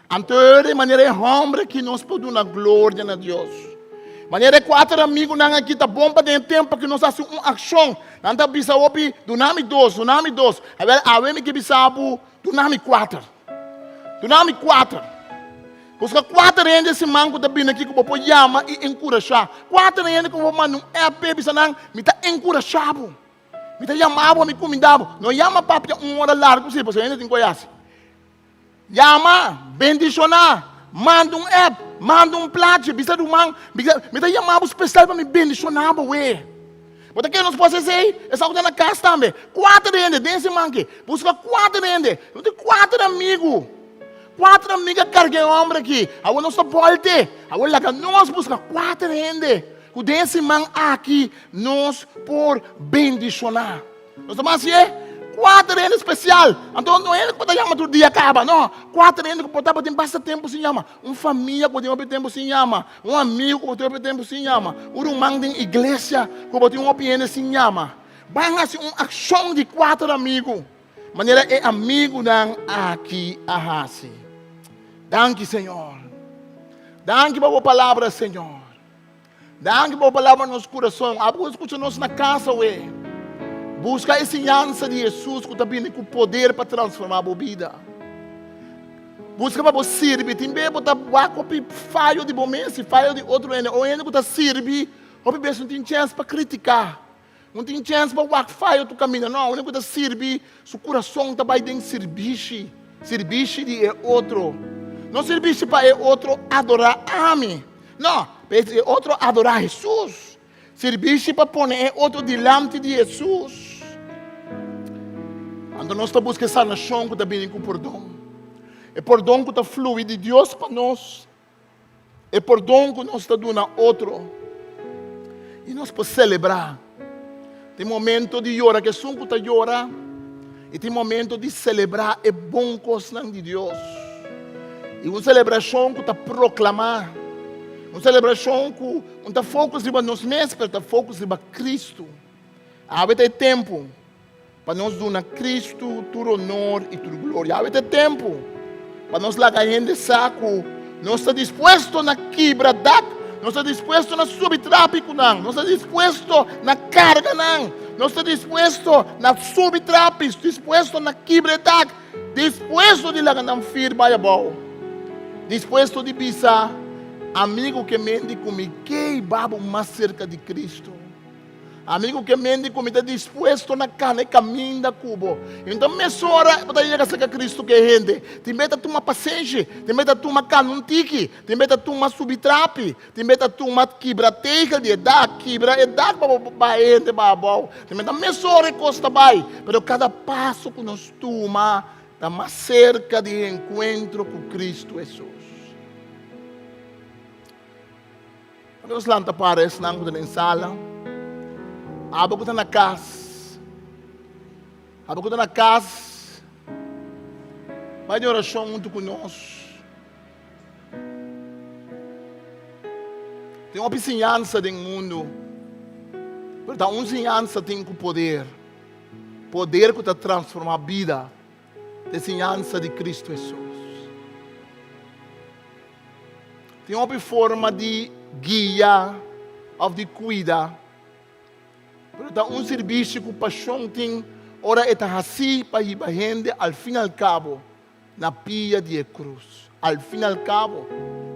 anto e manera e hòmber akí nos por duna gloria na Dios. Manera e kuater amigunan akí ta bon pa den e tempu ku nos hasi un akshon. Nan ta bisa hopi, Duna mi dos, duna mi dos. Awèl, awe mi ke bisa bo, duna mi kuater. Duna mi kuater. Buska kuater hende e siman ku ta bini aki ku bo por yama i enkurashá. Kuater hende ku bo por manda un app p'e bisa nan, Mi ta enkurashá bo. Mi ta yama bo, mi kumindá bo. No yama papia un ora largu si, pasobra hende tin ku hasi. Yama, bendishoná, manda un app, manda un plachi, bisa ruman, bisa, mi ta yama bo spesial pa mi bendishoná bo we. Bo ta kere nos por hasi esei? Esaki ku ta na kas tambe. Kuater hende den siman aki. Buska kuater hende. No tin kuater amigu. Kuater amiga karga e hòmber aki. Awor nos ta bòlte. Awor laga nos buska kuater hende ku den e siman aki nos por bendishoná. Nos ta hasi e kuater hende spesial. Anto no hende ku bo ta yama tur dia kaba, no. Kuater hende ku por tabatin basta tempu sin yama. Un famia ku bo tin hopi tempu sin yama. Un amigu ku bo tin hopi tempu sin yama. Un ruman den iglesia ku bo tin hopi hende sin yama. Ban hasi un akshon di kuater amigu. Manera e amigunan aki a hasi. Danki, Señor. Danki pa bo palabra, Señor. Danki pa bo palabra na nos kurason. Abo ku skucha nos na kas awe, buska e siñansa di Hesus ku ta bini ku poder pa transformá bo bida. Buska pa bo sirbi. Tin bes bo ta wak hopi fayo di bo mes i fayo di otro hende. O hende ku ta sirbi hopi bes no tin chèns pa kritiká. No tin chèns pa wak fayo tur kaminda. No, hende ku ta sirbi su kurason ta bai den sirbishi, sirbishi di e otro. No sirbishi pa e otro adorá ami. No, pa e otro adorá Hesus. Sirbishi pa pone e otro dilanti di Hesus. Anto nos ta buska e sanashon ku ta bini ku pordon. E pordon ku ta flui di Dios pa nos. E pordon ku nos ta duna otro i nos por selebrá. Tin momento di yora ku esun ku ta yora i tin momento di selebrá e bon kosnan di Dios. I un selebrashon ku ta proklamá, un selebrashon ku no ta focus riba nos mes pero ta focus riba Kristu. Awe ta e tempu. Pa nos duna Kristu tur onor i tur gloria. Awe ta e tempu pa nos laga hende sa ku nos ta dispuesto na kibra dak, nos ta dispuesto na subi trapi ku nan, nos ta dispuesto na karga nan, nos ta dispuesto na subi trapi, dispuesto na kibra e dak, dispuesto di laga nan fir bai abou, dispuesto di bisa, Amigu ke mende ku mi ke hiba bo mas serka di Kristu. Amigu ke mende ku mi ta dispuesto na kana e kaminda ku bo. I no ta mesora bo ta yega serka Kristu ku e hende. Tin be ta tuma pasenshi, tin be ta tuma kana un tiki, tin be ta tuma subi trapi, tin be ta tuma kibra tegel di e dak, kibra e dak pa bo baha e hende baha abou. Tin be ta mesora e kos ta bai, pero kada paso ku nos tuma ta mas serka di e enkuentro ku Kristu Hesus. Nos lanta para esnan ku ta den sala. Abo ku ta na kas. Abo ku ta na kas. Bai den orashon huntu ku nos. Tin hopi siñansa den mundu, pero ta un siñansa tin ku poder. Poder ku ta transformá bida. Ta e siñansa di Kristu Hesus. Tin hopi forma di guia òf di kuida, pero ta un sirbishi ku pashon tin ora e ta hasí pa hiba hende al fin al kabo na pia di e krus. Al fin al kabo.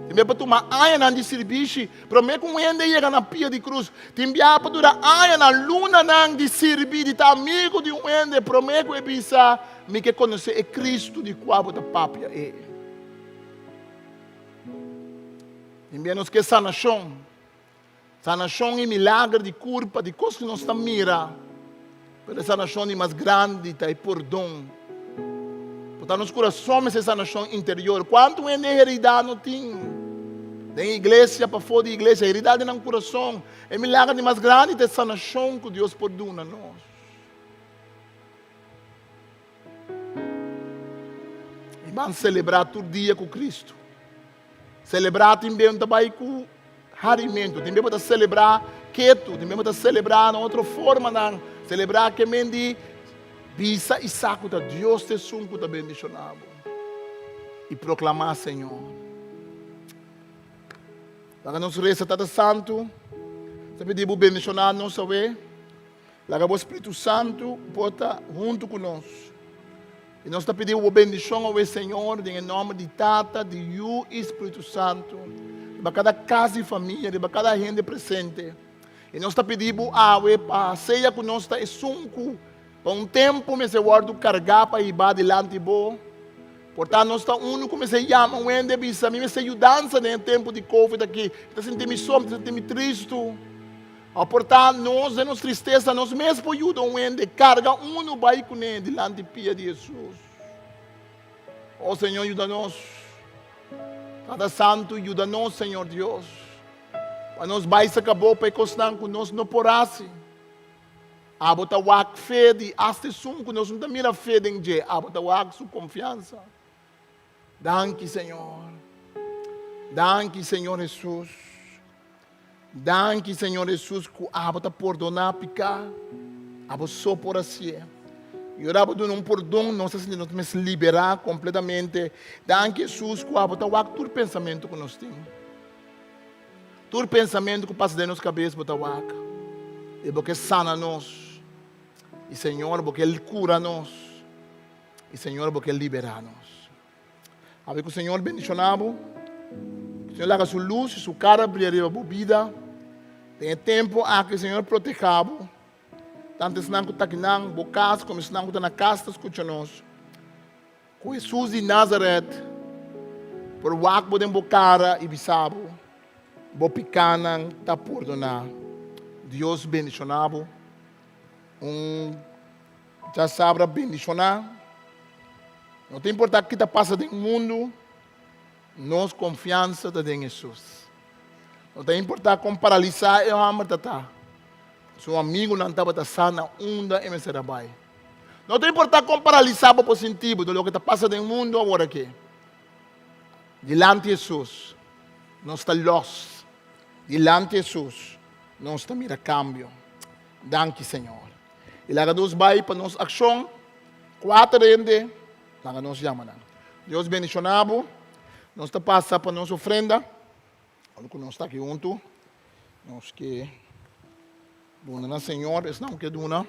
Tin bia pa tuma añanan di sirbishi promé ku un hende yega na pia di krus. Tin bia pa dura añanan, lunanan di sirbi, di ta amigu di un hende promé ku e bisa, Mi ke konosé e Kristu di kua bo ta papia e. Tin nos ke sanashon. Sanashon i milager di kurpa, di kos ku nos ta mira. Pero e sanashon di mas grandi ta e pordon. Por ta nos kurason mester sanashon interior. Kuantu hende heridá no tin? Den iglesia, pafó di iglesia, heridá den nan kurason. E milager di mas grandi ta e sanashon ku Dios por duna nos. I ban selebrá tur dia ku Kristu. Selebrá tin ben ta bai ku. harimentu. Tin bia bo ta selebrá ketu, tin bia bo ta selebrá na otro formanan. Selebrá ke men di bisa i sa ku ta Dios ta esun ku ta bendishoná bo. I proklamá Señor. Laga nos resa, Tata Santu, ta pidi bo bendishoná nos awe. Laga bo Spiritu Santu por ta huntu ku nos. I nos ta pidi bo bendishon awe, Señor, den e nòmber di Tata, di Yu i Spiritu Santu, riba kada kas di famia, riba kada hende presente. I nos ta pidi bo awe pa sea ku nos ta esun ku pa un tempu mester wòrdu kargá pa hiba dilanti bo. Por ta nos ta unu ku mester yama un hende bisa, Mi mester yudansa den e tempu di Covid aki. Mi ta sinti mi so, mi ta sinti mi tristu. Aportá nos den nos tristesa, nos mes por yuda un hende karga unu bai kuné dilanti pia di Hesus. O Señor, yuda nos. Tata Santu, yuda nos, Señor Dios, pa nos bai saka bo pa e kosnan ku nos no por hasi. Abo ta wak fe di asta esun ku nos no ta mira fe den dje, abo ta wak su konfiansa. Danki, Señor. Danki, Señor Hesus. Danki, Señor Hesus, ku abo ta pordoná piká. Abo so por hasié. I ora abo duna un pordon, nos ta sinti nos mes liberá kompletamente. Danki, Hesus, ku abo ta wak tur pensamentu ku nos tin. Tur pensamentu ku pasa den nos kabes bo ta wak. I bo ke sana nos. I Señor, bo ke kura nos. I Señor, bo ke liberá nos. Awe ku Señor bendishoná bo. Señor laga su lus i su kara bria riba bo bida. Den e tempu aki Señor protehá bo. Tantu esnan ku ta akinan bo kas komo esnan ku ta na kas ta skucha nos. Ku Hesus di Nazaret por wak bo den bo kara i bisa bo, Bo pikánan ta pordoná. Dios bendishoná bo. Un djasabra bendishoná. No ta importá ki ta pasa den mundu, nos konfiansa ta den Hesus. No ta importá kon paralisá e hòmber ta ta, su amigunan tabata sa na unda e mester a bai. No ta importá kon paralisá bo por sinti bo di loke ta pasa den mundu aworakí, dilanti Hesus nos ta lòs. Dilanti Hesus nos ta mira kambio. Danki Señor. I laga nos bai pa nos akshon. Kuater hende, laga nos yama nan. Dios bendishoná bo. Nos ta pasa pa nos ofrenda. Ora ku nos ta aki huntu, nos ke duna na Señor, esnan ku ke duna.